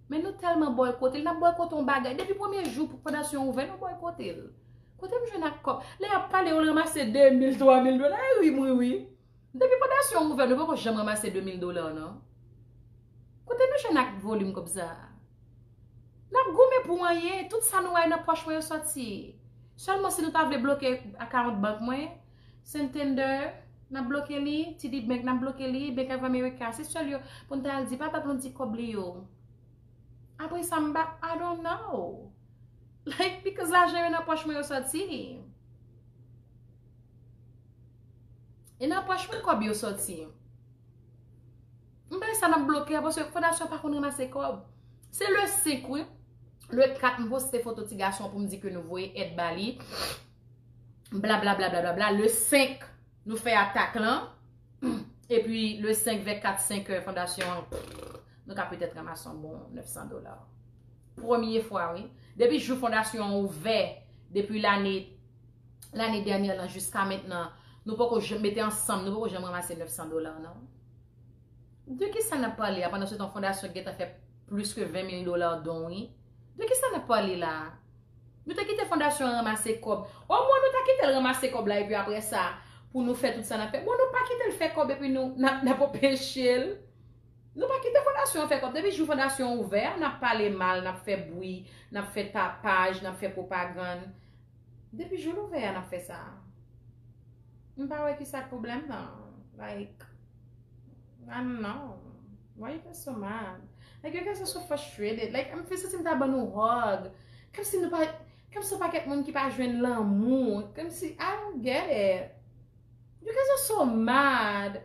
Men nou tèlman bòykote l, n ap bòykote yon bagay. Depi premye jou pou fondasyon ouvè, nou bòykote l. Kote m jwenn ak kòb? Lè y ap pale, yo ranmase de mil, twa mil dola. E ri m ri, wi. Depi fondasyon ouvè, nou poko janm ranmase de mil dola, non. Kote nou jwenn ak volim kòb sa a? N ap goumen pou anyen, tout sa nou wè nan pòch mwen yo sòti. Sèlman si nou ta vle bloke akawont bank mwen, Santander, n ap bloke li, T D Bank, n ap bloke li, Bank of America, se sèl yo pou n ta al di, papa pou n di kòb li yo. Apre sa, m pa, I don't know. Like, because lajan yo nan pòch mwen yo sòti. E nan pòch mwen kòb yo sòti. M bay sa nan bloke a, paske fondasyon pa konn ranmase kòb. Se le senk, wi. Le kat, m poste foto ti gason pou m di ke nou voye èd ba li. Bla, bla, bla, bla, bla, bla. Le senk, nou fè atak lan. Epi, le senk, vè kat, senk è, fondasyon an, nou ka petèt ranmase yon bon nèf san dola. Premye fwa, wi. Depi jou fondasyon an ouvè, depi lane, lane dènyè lan jiska mentnan, nou poko janm mete ansanm, nou poko janm ranmase nèf san dola, non. De ki sa n ap pale a, pandan se tan fondasyon gentan fè plis ke ven mil dola don, wi? De ki sa n ap pale la a? Nou te kite fondasyon an ranmase kòb. Omwen nou ta kite l ranmase kòb la, epi apre sa, pou nou fè tout sa n ap fè. Bon, nou pa kite l fè kòb, epi nou, n ap, n ap anpeche l. Nou pa kite fondasyon an fè kòb. Depi jou fondasyon an ouvè a, n ap pale mal, n ap fè bri, n ap fè tapaj, n ap fè pwopagann. Depi jou l ouvè a, n ap fè sa. M pa wè ki sa k pwoblèm nan. Like, I don't know. Why you get so mad? Like, you guys are so frustrated. Like, m feel santi m ta ban nou hug. Kòmsi nou pa, kòmsi yon pakèt moun ki pa jwenn lanmou. Kòmsi, I don't get it. You guys are so mad.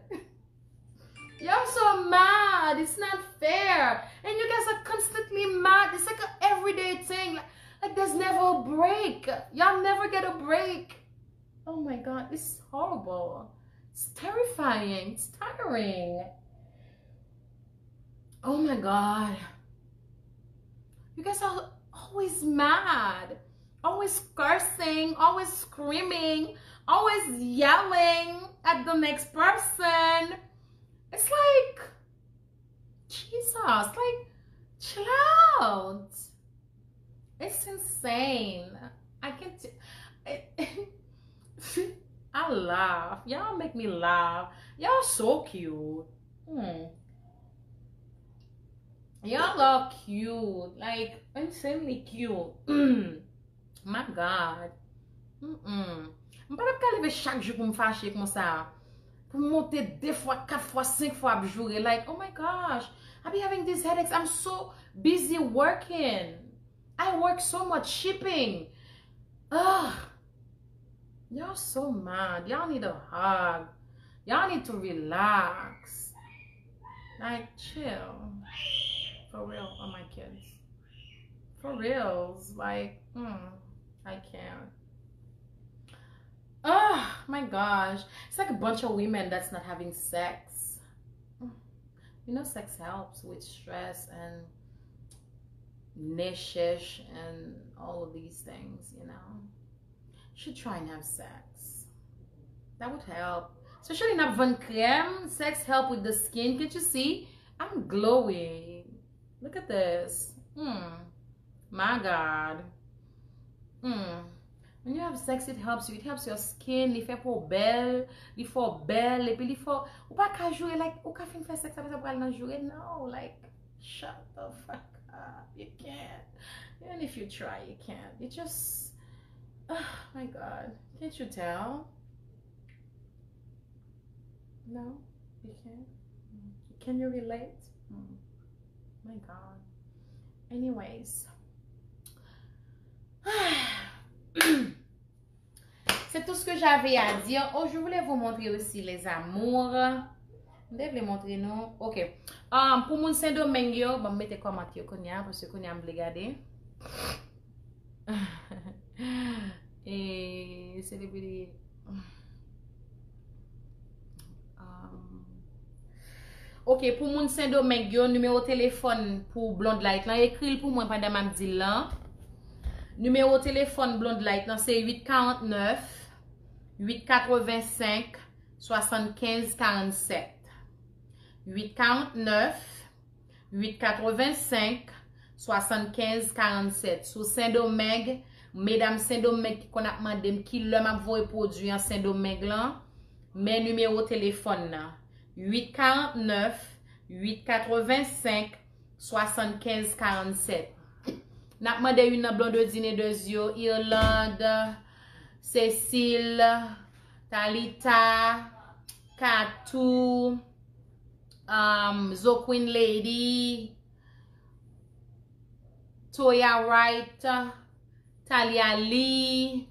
Y'all so mad. It's not fair. And you guys are constantly mad. It's like an everyday thing. Like, like there's never a break. Y'all never get a break. Oh my God, it's horrible. It's terrifying. It's tiring. Oh my God. You guys are always mad, always cursing, always screaming, always yelling at the next person. It's like, Jesus, like, chill out. It's insane. I can't. T- I laugh. Y'all make me laugh. Y'all so cute. Hmm. Y'all are cute. Like, insanely cute. Mm. My God. Mm-mm. M pa t ap ka leve chak jou pou m fache konsa. Pou m monte de fwa, kat fwa, senk fwa ap joure. Like, oh my gosh, I be having these headaches. I'm so busy working. I work so much shipping. Ugh. Y'all so mad. Y'all need a hug. Y'all need to relax. Like, chill. For real, on my kids. For reals. Like, mm, I can't. Oh my gosh. It's like a bunch of women that's not having sex. You know, sex helps with stress and nè chèch and all of these things, you know. Should try and have sex. That would help. Especially n ap vann krèm, sex help with the skin. Can't you see? I'm glowing. Look at this. Hmm. My God. Hmm. When you have sex, it helps you. It helps your skin. Li fè po bèl. Li fè w bèl. Epi li fè w, ou pa ka joure, like, ou ka fin fè sex, apre sa pral nan joure. No, like, shut the fuck up. You can't. Even if you try, you can't. It just, oh my God. Can't you tell? No, you can't. Can you relate? Hmm. My God. Anyways. C'est tout ce que j'avais à dire. Oh, je voulais vous montrer aussi, les amours. M te vle montre nou. Ok. Um, pou moun Sendomeng yo, bon, m mete kòmantè yo kounye a, paske kounye a m vle gade. E se depi li, um, ok, pou moun Sendomeng yo, nimewo telefòn pou Blonde Light lan, ekri l pou mwen pandan m ap di l lan. Nimewo telefòn Blonde Light lan se uit karant nèf, uit katrevensenk, swasannkenz karannsèt. Uit karant nèf, uit katrevensenk, swasannkenz karannsèt. Sou Sendomeng, medam Sendomeng ki konn ap mande m ki lè m ap voye pwodui an Sendomeng lan, men nimewo telefòn nan. Uit karant nèf, uit katrevensenk, swasannkenz karannsèt. N ap mande youn nan Blondedine de Zyo, Irlande, Cécile, Thalita, Katou, um, Zo Queen Lady, Toya Wright, Talia Lee,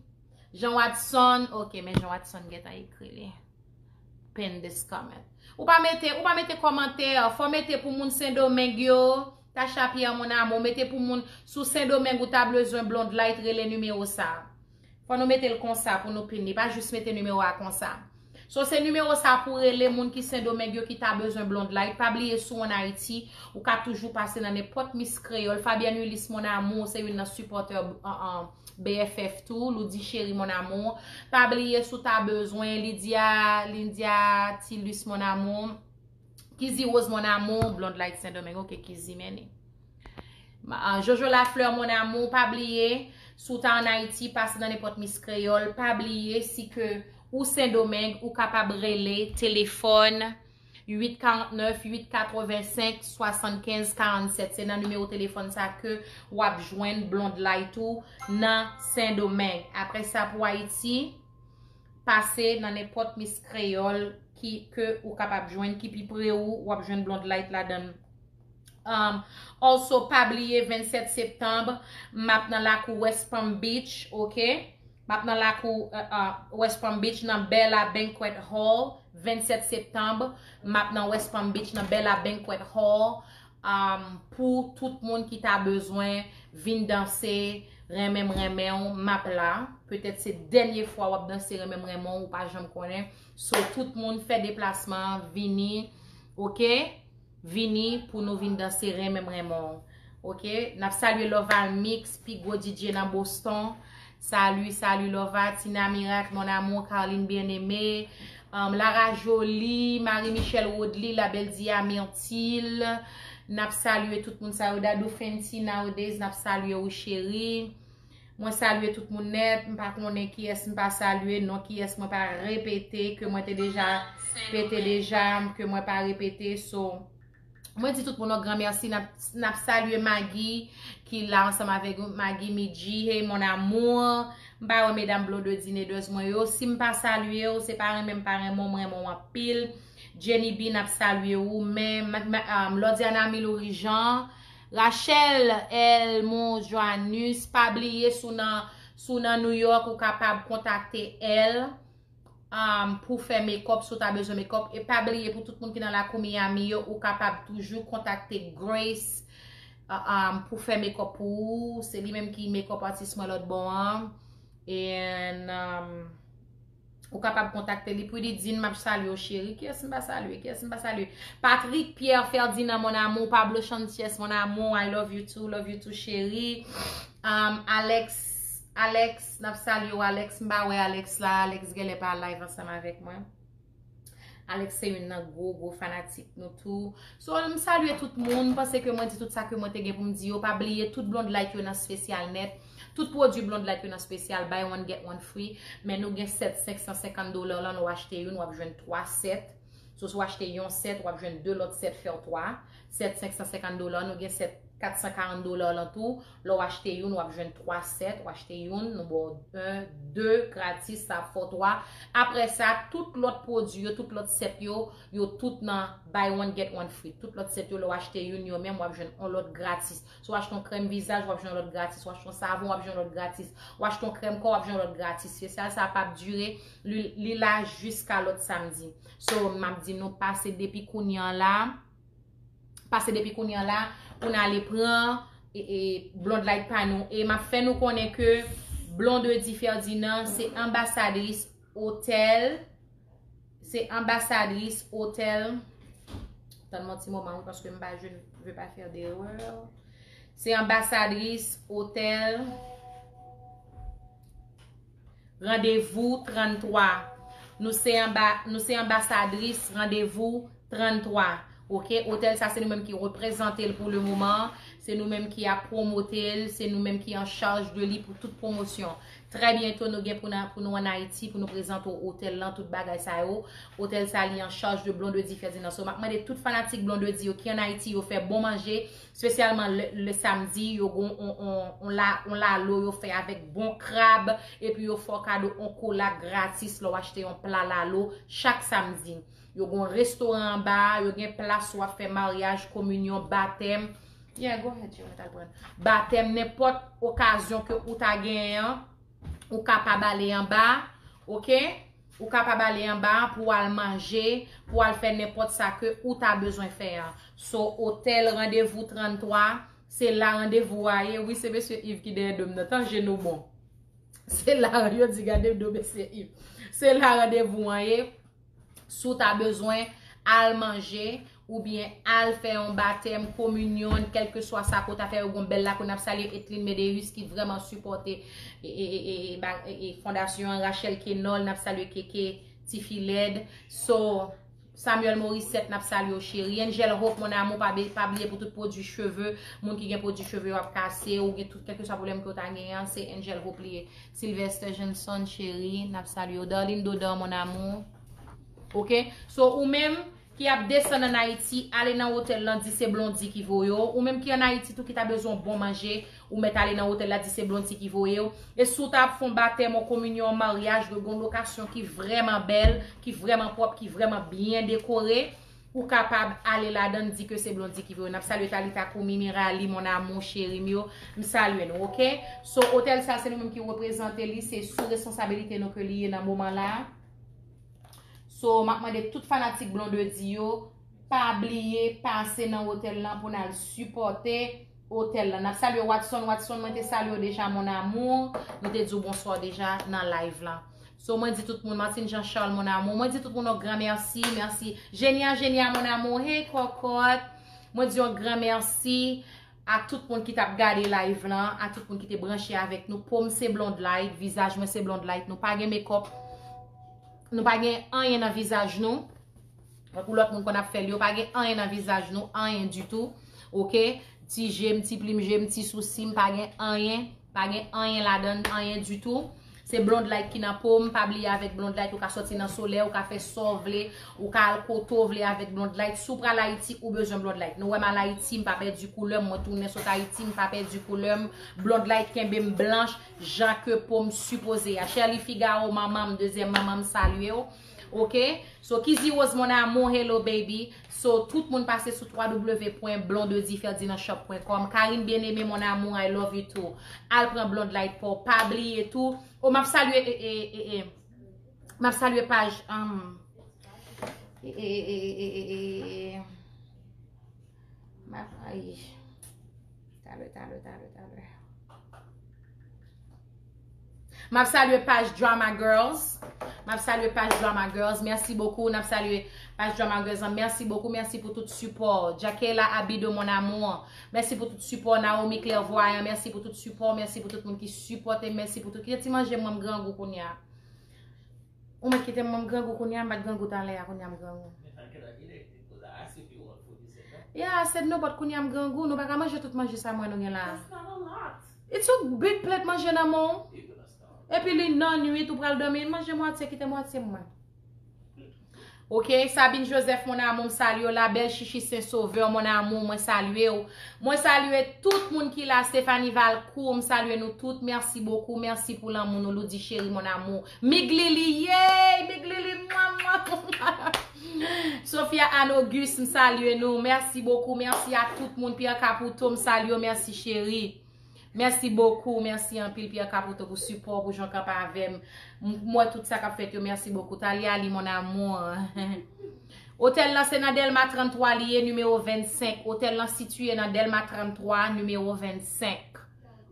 Jean Watson. Ok, men Jean Watson gentan ekri li. Pin this comment. Ou pa mete, ou pa mete kòmantè, fò mete pou moun Sendomeng yo. Tacha Pierre, mon amour, mete pou moun sou Sendomeng ou ta bezwen Blonde Light, rele nimewo sa. Fò nou mete l konsa pou nou pin li, pa jis mete nimewo a konsa. So, se nimewo sa pou rele moun ki Sendomeng yo ki ta bezwen Blonde Light. Pa bliye sou an Ayiti, ou ka toujou pase nan nenpòt Miss Kreyòl. Fabienne Ulysse, mon amour, se youn nan sipòtè, an, an, B F F tou, Loudy Chéri, mon amour. Pa bliye sou ta bezwen Lydia, Lydia Tilus, mon amour. Kizi Rose, mon amour, Blonde Light Sendomeng, ok, Kizi mennen. Ma-, ah, Jojo Lafleur, mon amour, pa bliye, si w ta ann Ayiti, pase nan nenpòt Miss Kreyòl, pa bliye, si ke ou Sendomeng, ou kapab rele telefòn uit karant nèf, uit katrevensenk, swasannkenz karannsèt. Se nan nimewo telefòn sa ke w ap jwenn Blonde Light ou nan Sendomeng. Apre sa, pou Ayiti, pase nan nenpòt Miss Kreyòl ki, ke ou kapab jwenn, ki pi pre ou, w ap jwenn Blonde Light ladan l. Um, also, pa bliye, vennsèt septanm, m ap nan lakou West Palm Beach, ok? M ap nan lakou, uh, uh, West Palm Beach, nan Bella Banquet Hall, vennsèt septanm, m ap nan West Palm Beach, nan Bella Banquet Hall, um, pou tout moun ki ta bezwen vin danse, renmen m renmen w, m ap la. Petèt se dènye fwa w ap danse renmen m renmen w, ou pa janm konnen. So, tout moun fè deplasman an, vini, ok? Vini pou nou vin danse renmen m renmen w. Ok? N ap salye Lova Mix, pi gwo D J nan Boston. Salut, salut Lova, Tina Miracle, mon amour, Carline Bien-Aimé, um, Lara Jolie, Marie Michelle Rodely, La Belle Dia Myrtille. N ap salye tout moun sa yo, Dadou Fenty nowadays, n ap salye ou cheri. Mwen salye tout moun nèt, m pa konnen kiyès m pa salye, non kiyès mwen pa repete, ke mwen te deja pete deja, ke mwen pa repete, so, Mwen di tout moun yon gran mèsi. N ap, n ap salye Maggie ki la ansanm avèk Maggie Midji. Hey, mon amour. M pa wè medam Blondedy Neders mwen yo. Si m pa salye w, se pa renmen m pa renmen w, m renmen w anpil. Jenny B, n ap salye ou. Men, ma- ma- um, Lordiana Milouri Jean, Rachel Elmo Joannus, pa bliye si w nan, si w nan New York, ou kapab kontakte elle um, pou fè makeup, si w ta bezwen makeup. E pa bliye, pou tout moun ki nan lakou Miami yo, ou kapab toujou kontakte Grace uh, um, pou fè makeup pou ou. Se li menm ki makeup artist mwen lòt bò an. And um, ou kapab kontakte li. Pou li di, m ap salye w, cheri. Kiyès m pa salye? Kiyès m pa salye? Patrick Pierre Ferdinand, mon amour. Pablo Sanchez, mon amour. I love you too. Love you too, cheri. Um, Alex, Alex, n ap salye w, Alex. M pa wè Alex la. Alex genlè pa live ansanm avèk mwen. Alex se youn nan gwo, gwo fanatik nou tou. So, m salye tout moun. M panse ke mwen di tout sa ke mwen te gen pou m di yo. Pa bliye, tout Blonde Light yo nan spesyal nèt. Tout pwodui Blonde Light yo nan spesyal. Buy one, get one free. Men nou gen sèt senk san senkant dola lan, lè w achte youn, w ap jwenn twa sèt. So, si w achte yon sèt, w ap jwenn de lòt sèt fè w twa. Sèt senk san senkant dola, nou gen sèt kat san karant dola lan tou. Lè w achte youn, w ap jwenn twa sèt, w achte youn, nou ba w en, de gratis, sa ap fè w twa. Apre sa, tout lòt pwodui yo, tout lòt sèt yo, yo tout nan buy one, get one free. Tout lòt sèt yo, lè w achte youn yo menm, w ap jwenn yon lòt gratis. Si w achte yon krèm vizaj, w ap jwenn yon lòt gratis. Si w achte yon savon, w ap jwenn yon lòt gratis. Si w achte yon krèm kò, w ap jwenn yon lòt gratis. Spesyal sa pa ap dire, li, li la jiska lòt samdi. So, m ap di nou pase depi kounye a la, pase depi kounye a la, pou n ale pran e, e, Blonde Light pa nou. E m ap fè nou konnen ke Blondedy Ferdinand se anbasadris otèl, se anbasadris otèl, tann mwen ti moman, wi, paske m pa, je ne veux pas faire d'erreur. Se anbasadris otèl Randevou tranntwa. Nou se anba, nou se anbasadris Randevou tranntwa. Oke, otèl sa se nou menm ki reprezante l pou le moman. Se nou menm ki ap pwomote l. Se nou menm ki an chaj de li pou tout pwomosyon. Trè byento nou gen pou, nan, pou nou ann Ayiti, pou nou prezante w otèl lan, tout bagay sa yo. Otèl sa li an chaj de Blondedy Ferdinand. So, m ap mande tout fanatik Blondedy yo ki ann Ayiti, yo fè bon manje. Espesyalman le, le samdi, yo gon on, on, on, la, on lalo yo fè avèk bon krab, epi yo fè w kado on kola gratis lè w achte yon pla lalo chak samdi. Yo gon restoran anba a, yo gen plas w ap fè maryaj, kominyon, batèm. Yeah, go ahead, Jerry, al pran. Batèm, nenpòt okazyon ke ou ta genyen an, ou kapab ale anba, oke? Ou kapab ale anba pou al manje, pou al fè nenpòt sa ke ou ta bezwen fè an. So, otèl Randevou tranntwa, se la randevou a ye. Wi, se mesye Yves ki dèyè do m nan. Tan je nou bon. Se la, yo di gade do mesye Yves. Se la randevou an ye. Si w ta bezwen al manje, oubyen al fè yon batèm, kominyon, kèlkeswa sa ke w ta fè, yo gon bèl lakou. N ap salye Etlin Medeus ki vrèman sipòte e, e, e, e, e, ba- e, e, fondasyon an, Rachel Kenol, n ap salye Keke, Tifi Lèd. So, Samuel Morissette, n ap salye w, cheri. Angel Hope, mon amour, pa, be- pa bliye pou tout pwodui cheve, moun ki gen pwodui cheve yo ap kase, ou gen tout, kèlkeswa pwoblèm ke w ta genyen an, se Angel Hope li ye. Sylvester Johnson, cheri, n ap salye w. Darline Dodard, mon amour. Oke? So, ou menm ki ap desann ann Ayiti, ale nan otèl lan, di se Blondy ki voye w. Ou menm ki ann Ayiti tou ki ta bezwen bon manje, ou mèt ale nan otèl la, di se Blondy ki voye w. E si w ta ap fè yon batèm, yon kominyon, yon maryaj, yo gen yon lokasyon ki vrèman bèl, ki vrèman pwòp, ki vrèman byen dekore, ou kapab ale ladan l, di ke se Blondy ki voye w. N ap salye Talita Koumi, Mirali, mon amour, cheri m yo. M salye nou, oke? So, otèl sa, se nou menm ki reprezante li, se sou responsabilite nou ke li ye nan moman la. So, m ap mande tout fanatik Blondedy yo, pa bliye pase nan otèl lan pou n al sipòte otèl lan. N ap salye Watson. Watson, mwen te salye w deja, mon amour. Nou te di w bonswa deja nan live lan. So, mwen di tout moun, Martine Jean Charles, mon amour. Mwen di tout moun yon gran mèsi, mèsi. Jenya, Jenya, mon amour. Hey, kòkòt. Mwen di yon gran mèsi a tout moun ki t ap gade live lan, a tout moun ki te branche avèk nou. Po m se Blonde Light, vizaj mwen se Blonde Light. Nou pa gen makeup. Nou pa gen anyen nan vizaj nou. Tankou lòt moun konn ap fè l yo, pa gen anyen nan vizaj nou, anyen ditou. Oke? Ti je m, ti plim je m, ti sousi m, pa gen anyen. Pa gen anyen ladan l, anyen ditou. Se Blonde Light ki nan po m. Pa bliye, avèk Blonde Light ou ka sòti nan solèy, ou ka fè sa w vle, ou ka al kote w vle avèk Blonde Light. Si w pral Ayiti, ou bezwen Blonde Light. Nou wè m al Ayiti, m pa pèdi koulè m, mwen tounen sot Ayiti, m pa pèdi koulè m. Blonde Light kenbe m blanch, jan ke po m sipoze a. Sherly Figaro, manman m, dezyèm manman m, salye w. Ok? So, Kizzy Rose, mon amour, hello baby. So, tout moun pase sou w w w pwen blondedy ferdinand shop pwen com. Karine Bien-Aimé, mon amour, I love you too. Al pran Blonde Light pa w. Pa bliye tou. Oh, m ap salye, e, e, e, e. M ap salye paj, um, e, e, e, e, e, e, e, e. M ap, ay. Talè, talè, talè, talè. M ap salye paj Drama Girls. M ap salye paj Drama Girls. Mèsi bokou. N ap salye paj Drama Girls lan. Mèsi bokou. Mèsi pou tout sipò. Jackela Abido, mon amour. Mèsi pou tout sipò. Naomi Clairvoyant, mèsi pou tout sipò. Mèsi pou tout moun ki sipòte m. Mèsi pou tout. Kite ti manje mwen, m grangou kounye a. Ou mèt kite m, mwen m grangou kounye a, m pa t grangou talè a, kounye a m grangou. Yeah, I said no, but kounye a m grangou. Nou pa ka manje tout manje sa mwen nou gen la. It's a big plate manje nan men w. Epi li nan nwit, ou pral dòmi, manje mwatye, kite mwatye mwen. Ok, Sabine Joseph, mon amour, m salye w. La Belle Chichi Saint Sauveur, mon amour, mwen salye w. Mwen salye tout moun ki la. Stephanie Valcourt, m salye nou tout. Mèsi bokou, mèsi pou lanmou nou. Loudy Chéri, mon amour. Miglili, yey! Miglili, mwa, mwa, mwa. Sophia Anne Auguste, m salye nou. Mèsi bokou, mèsi a tout moun. Pierre Caputo, m salye w. Mèsi, cheri. Mèsi bokou, mèsi anpil Pierre Caputo pou sipò, pou jan w kanpe avè m. M m wè tout sa k ap fèt yo, mèsi bokou. Talia Ali, mon amour. Otèl lan se nan Dèlma tranntwa li ye, nimewo vennsenk. Otèl lan sitiye nan Dèlma tranntwa, nimewo vennsenk.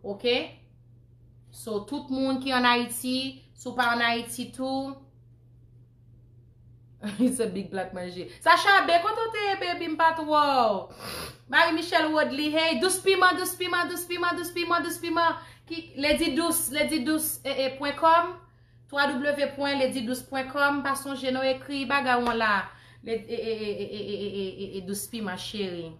Ok? So, tout moun ki ann Ayiti, si w pa ann Ayiti tou, it's a big black manje. Sacha B, kote w te ye, baby? M pa t wè w. Marie Michelle Woodley, hey, dous piman, dous piman, dous piman, dous piman, dous piman. Ki, Lady Douce, Lady Douce, e, e, pwen kòm, w w w pwen lady douce pwen kòm, pa sonje non, ekri bagay w an la. Le, e, e, e, dous piman, cheri.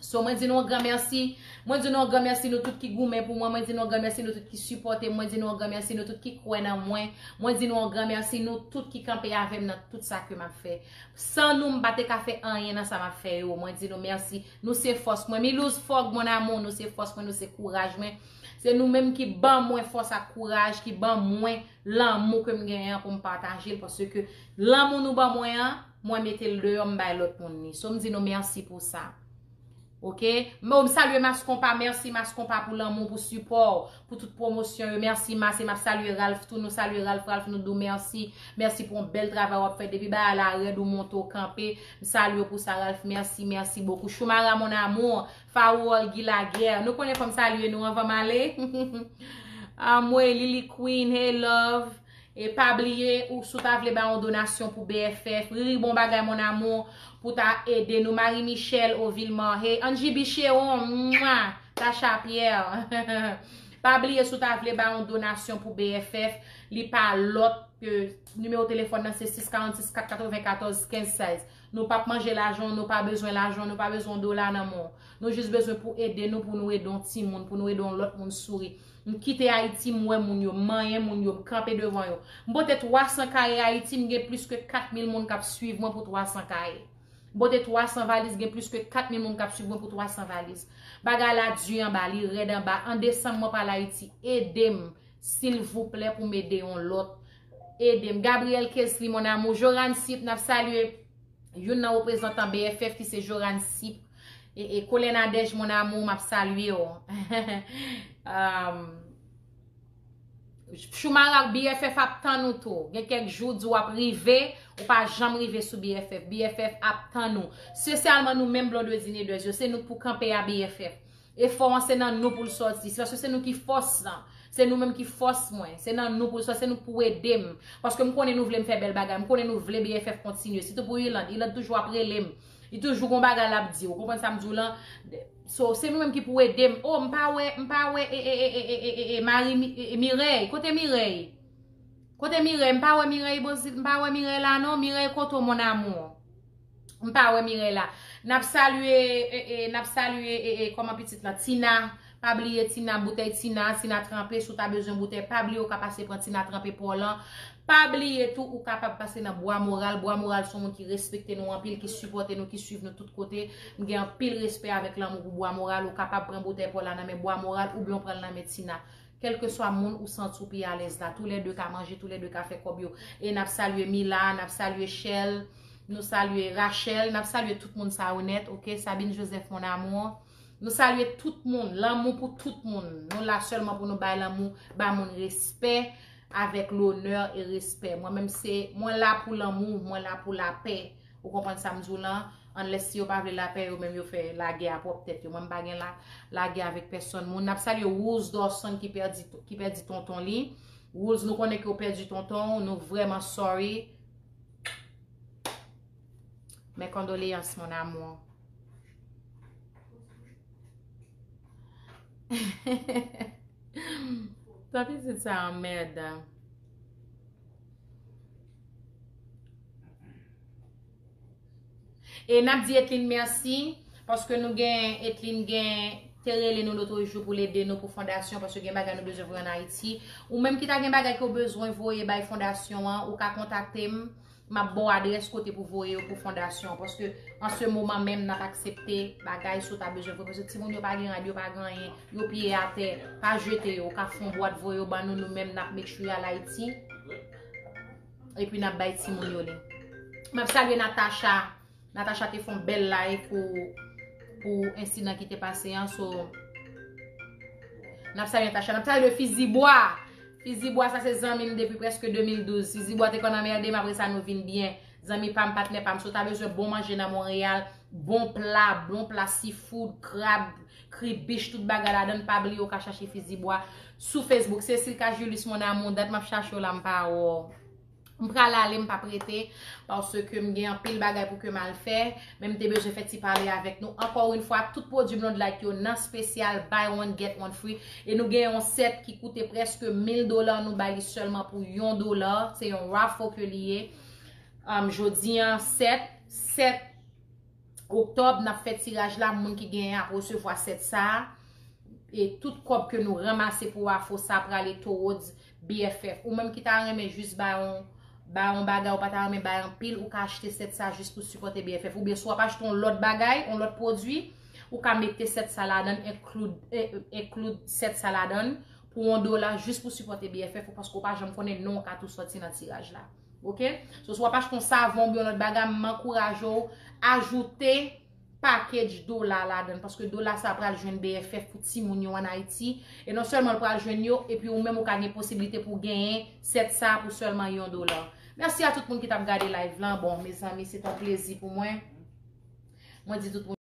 So, mwen di nou yon gran mèsi. Mwen di nou yon gran mèsi, nou tout ki goumen pou mwen. Mwen di nou yon gran mèsi, nou tout ki sipòte m. Mwen di nou yon gran mèsi, nou tout ki kwè nan mwen. Mwen di nou yon gran mèsi, nou tout ki kanpe avè m nan tout sa ke m ap fè. San nou, m pa te ka fè anyen nan sa m ap fè yo. Mwen di nou mèsi. Nou se fòs mwen. Milouz Fòg, mon amour, nou se fòs mwen, nou se kouraj mwen. Se nou menm ki ban mwen fòs ak kouraj, ki ban mwen lanmou ke m genyen an pou m pataje l, paske lanmou nou ban mwen an, mwen mete l deyò, m bay lòt moun li. So, m di nou mèsi pou sa. Ok? M, m salye Mas Konpa, mèsi Mas Konpa pou lanmou, pou sipò, pou tout pwomosyon yo. Mèsi Mas, e m ap salye Ralph tou, nou salye Ralph, Ralph, nou di w mèsi. Mèsi pou yon bèl travay w ap fè. Depi bagay la rèd, ou monte, w kanpe. M salye w pou sa, Ralph. Mèsi, mèsi bokou. Choumara, mon amour, Fawold Guy Laguerre. Nou konnen fò m salye nou anvan m ale. Anmwey, Lily Queen, hey love. E pa bliye, ou si w ta vle bay yon donasyon pou B F F. Riri, bon bagay, mon amour, pou ta ede nou. Marie Michelle Ovilman, hey, Angie Bicheron, mwa, Tacha Pierre. Pa bliye, si w ta vle bay yon donasyon pou B F F, li pa lòt ke nimewo telefòn nan se sis karannsis kat katrevenkatòz kenz sèz. Nou p ap manje lajan w, nou pa bezwen lajan w, nou pa bezwen yon dola nan men w. Nou jis bezwen pou ede nou, pou nou ede yon timoun, pou nou ede yon lòt moun souri. M kite Ayiti, m wè moun yo, m manyen moun yo, m kanpe devan yo. M pote twa san kaye Ayiti, m gen plis ke kat mil moun k ap swiv mwen pou twa san kaye. M pote twa san valiz, gen plis ke kat mil moun k ap swiv mwen pou twa san valiz. Bagay la di anba, li rèd anba. An desanm, mwen pral Ayiti. Ede m, silvouplè, pou m ede yon lòt. Ede m. Gabriel Kesley, mon amour. Jorane Sip, n ap salye youn nan reprezantan B F F ki se Jorane Sip. E, e Colin Nadège, mon amour, m ap salye w. Um, Choumara, B F F ap tann ou tou. Gen kèk jou, di w ap rive, ou pa janm rive sou B F F. B F F ap tann ou. Espesyalman nou menm Blondedy Neders yo, se nou k pou kanpe a B F F. Efò an se nan nou pou l sòti. Se paske se nou ki fòs lan. Se nou menm ki fòs mwen. Se nan nou pou l sòti. Se nou k pou ede m. Paske m konnen nou vle m fè bèl bagay. M konnen nou vle B F F kontinye. Sitou pou Iland. Iland toujou ap rele m. Li toujou gon bagay l ap di. Ou konprann sa m di w lan? So, se nou menm ki pou ede m. Oh, m pa wè, m pa wè, e, e, e, Marie Mi-, e, e, Mireille. Kote Mireille? Kote Mireille? M pa wè Mireille Bozit, m pa wè Mireille la non. Mireille kote w, mon amour? M pa wè Mireille la. N ap salye, e, e, n ap salye, e, e, kòman pitit lan? Tina. Pa bliye Tina, boutèy Tina, Tina tranpe, si w ta bezwen boutèy, pa bliye ou ka pase pran Tina tranpe pa w lan. Pa bliye tou, ou kapab pase nan Bwa Moral. Bwa Moral se yon moun ki respekte nou anpil, ki sipòte nou, ki swiv nou tout kote. M gen anpil respè avèk lanmou pou Bwa Moral. Ou kapab pran boutèy pa w la nan men Bwa Moral oubyen w pran l nan men Tina. Kèlkeswa moun ou santi w pi alèz la, toulède ka manje, toulède ka fè kòb yo. E n ap salye Mila, n ap salye Shell, nou salye Rachel, n ap salye tout moun sa yo nèt, oke? Sabine Joseph, mon amour. Nou salye tout moun, lanmou pou tout moun. Nou la sèlman pou nou bay lanmou, ba moun respè avèk lonè e respè. Mwen menm se, mwen la pou lanmou, mwen la pou lapè. Ou konprann sa m di w lan? Unless si yo pa vle lapè, yo menm yo fè lagè a pwòp tèt yo. Mwen m pa gen la, lagè avèk pèsonn moun. N ap salye Rose Dawson ki pèdi, ki pèdi tonton li. Rose, nou konnen ke w pèdi tonton w, nou vrèman sorry. Mes condoléances, mon amour. Tan pitit sa anmèdan. E n ap di Etlin mèsi, paske nou gen, Etlin gen, te rele nou lotrejou pou l ede nou pou fondasyon, paske gen bagay nou bezwen voye ann Ayiti. Ou menm ki ta gen bagay ke w bezwen voye bay fondasyon an, ou ka kontakte m. M ap ba w adrès kote pou voye yo pou fondasyon an, paske an se moman menm n ap aksepte bagay si w ta bezwen voye, paske timoun yo pa gen rad, yo pa gen anyen, yo piye atè, pa jete yo, ou ka fè yon bwat voye yo ban nou, nou menm n ap make sure y al Ayiti, epi n ap bay timoun yo li. M ap salye Natacha, Natacha te fè yon bèl live pou, pou ensidan ki te pase an, so, n ap salye Natacha, n ap salye Fizibwa. Fizibwa, sa se zanmi m depi prèske de mil douz. Fizibwa te konn anmède m, apre sa nou vin byen. Zanmi pa m, patnè pa m. Si w ta bezwen bon manje nan Monreyal, bon pla, bon pla seafood, krab, kribich, tout bagay ladan, pa bliye w ka chache Fizibwa sou Facebook. Cecile Cajulius, mon amour, dat m ap chache w la, m pa wè w. M pral ale, m p ap rete, paske m gen anpil bagay pou ke m al fè, men m te bezwen fè ti pale avèk nou. Ankò yon fwa, tout pwodui Blonde Light yo nan spesyal, buy one, get one free. E nou gen yon sèt ki koute prèske mil dola, nou bay li sèlman pou yon dola. Se yon raffle ke li ye. Um, jodi an, sèt, sèt oktòb, n ap fè tiraj la, moun ki genyen ap resevwa sèt sa a. E tout kòb ke nou ranmase pou raffle sa prale towards B F F. Ou menm ki ta renmen jis bay yon, bay yon bagay, ou pa ta renmen bay anpil, ou ka achte sèt sa jis pou sipòte B F F. Oubyen si w ap achte yon lòt bagay, yon lòt pwodui, ou ka mete sèt sa ladan, include, eh, include sèt sa ladan pou yon dola jis pou sipòte B F F ou, paske ou pa janm konnen non w ka tou sòti nan tiraj la. Oke? So, si w ap achte yon savon oubyen yon lòt bagay, m ankouraje w ajoute package dola ladan, paske dola sa pral jwenn B F F pou timoun yo ann Ayiti. E non sèlman l pral jwenn yo, epi ou menm ou ka gen posiblite pou genyen sèt sa pou sèlman yon dola. Mèsi a tout moun ki t ap gade live lan. Bon, mezanmi, se t on plezi pou mwen. Mwen di tout moun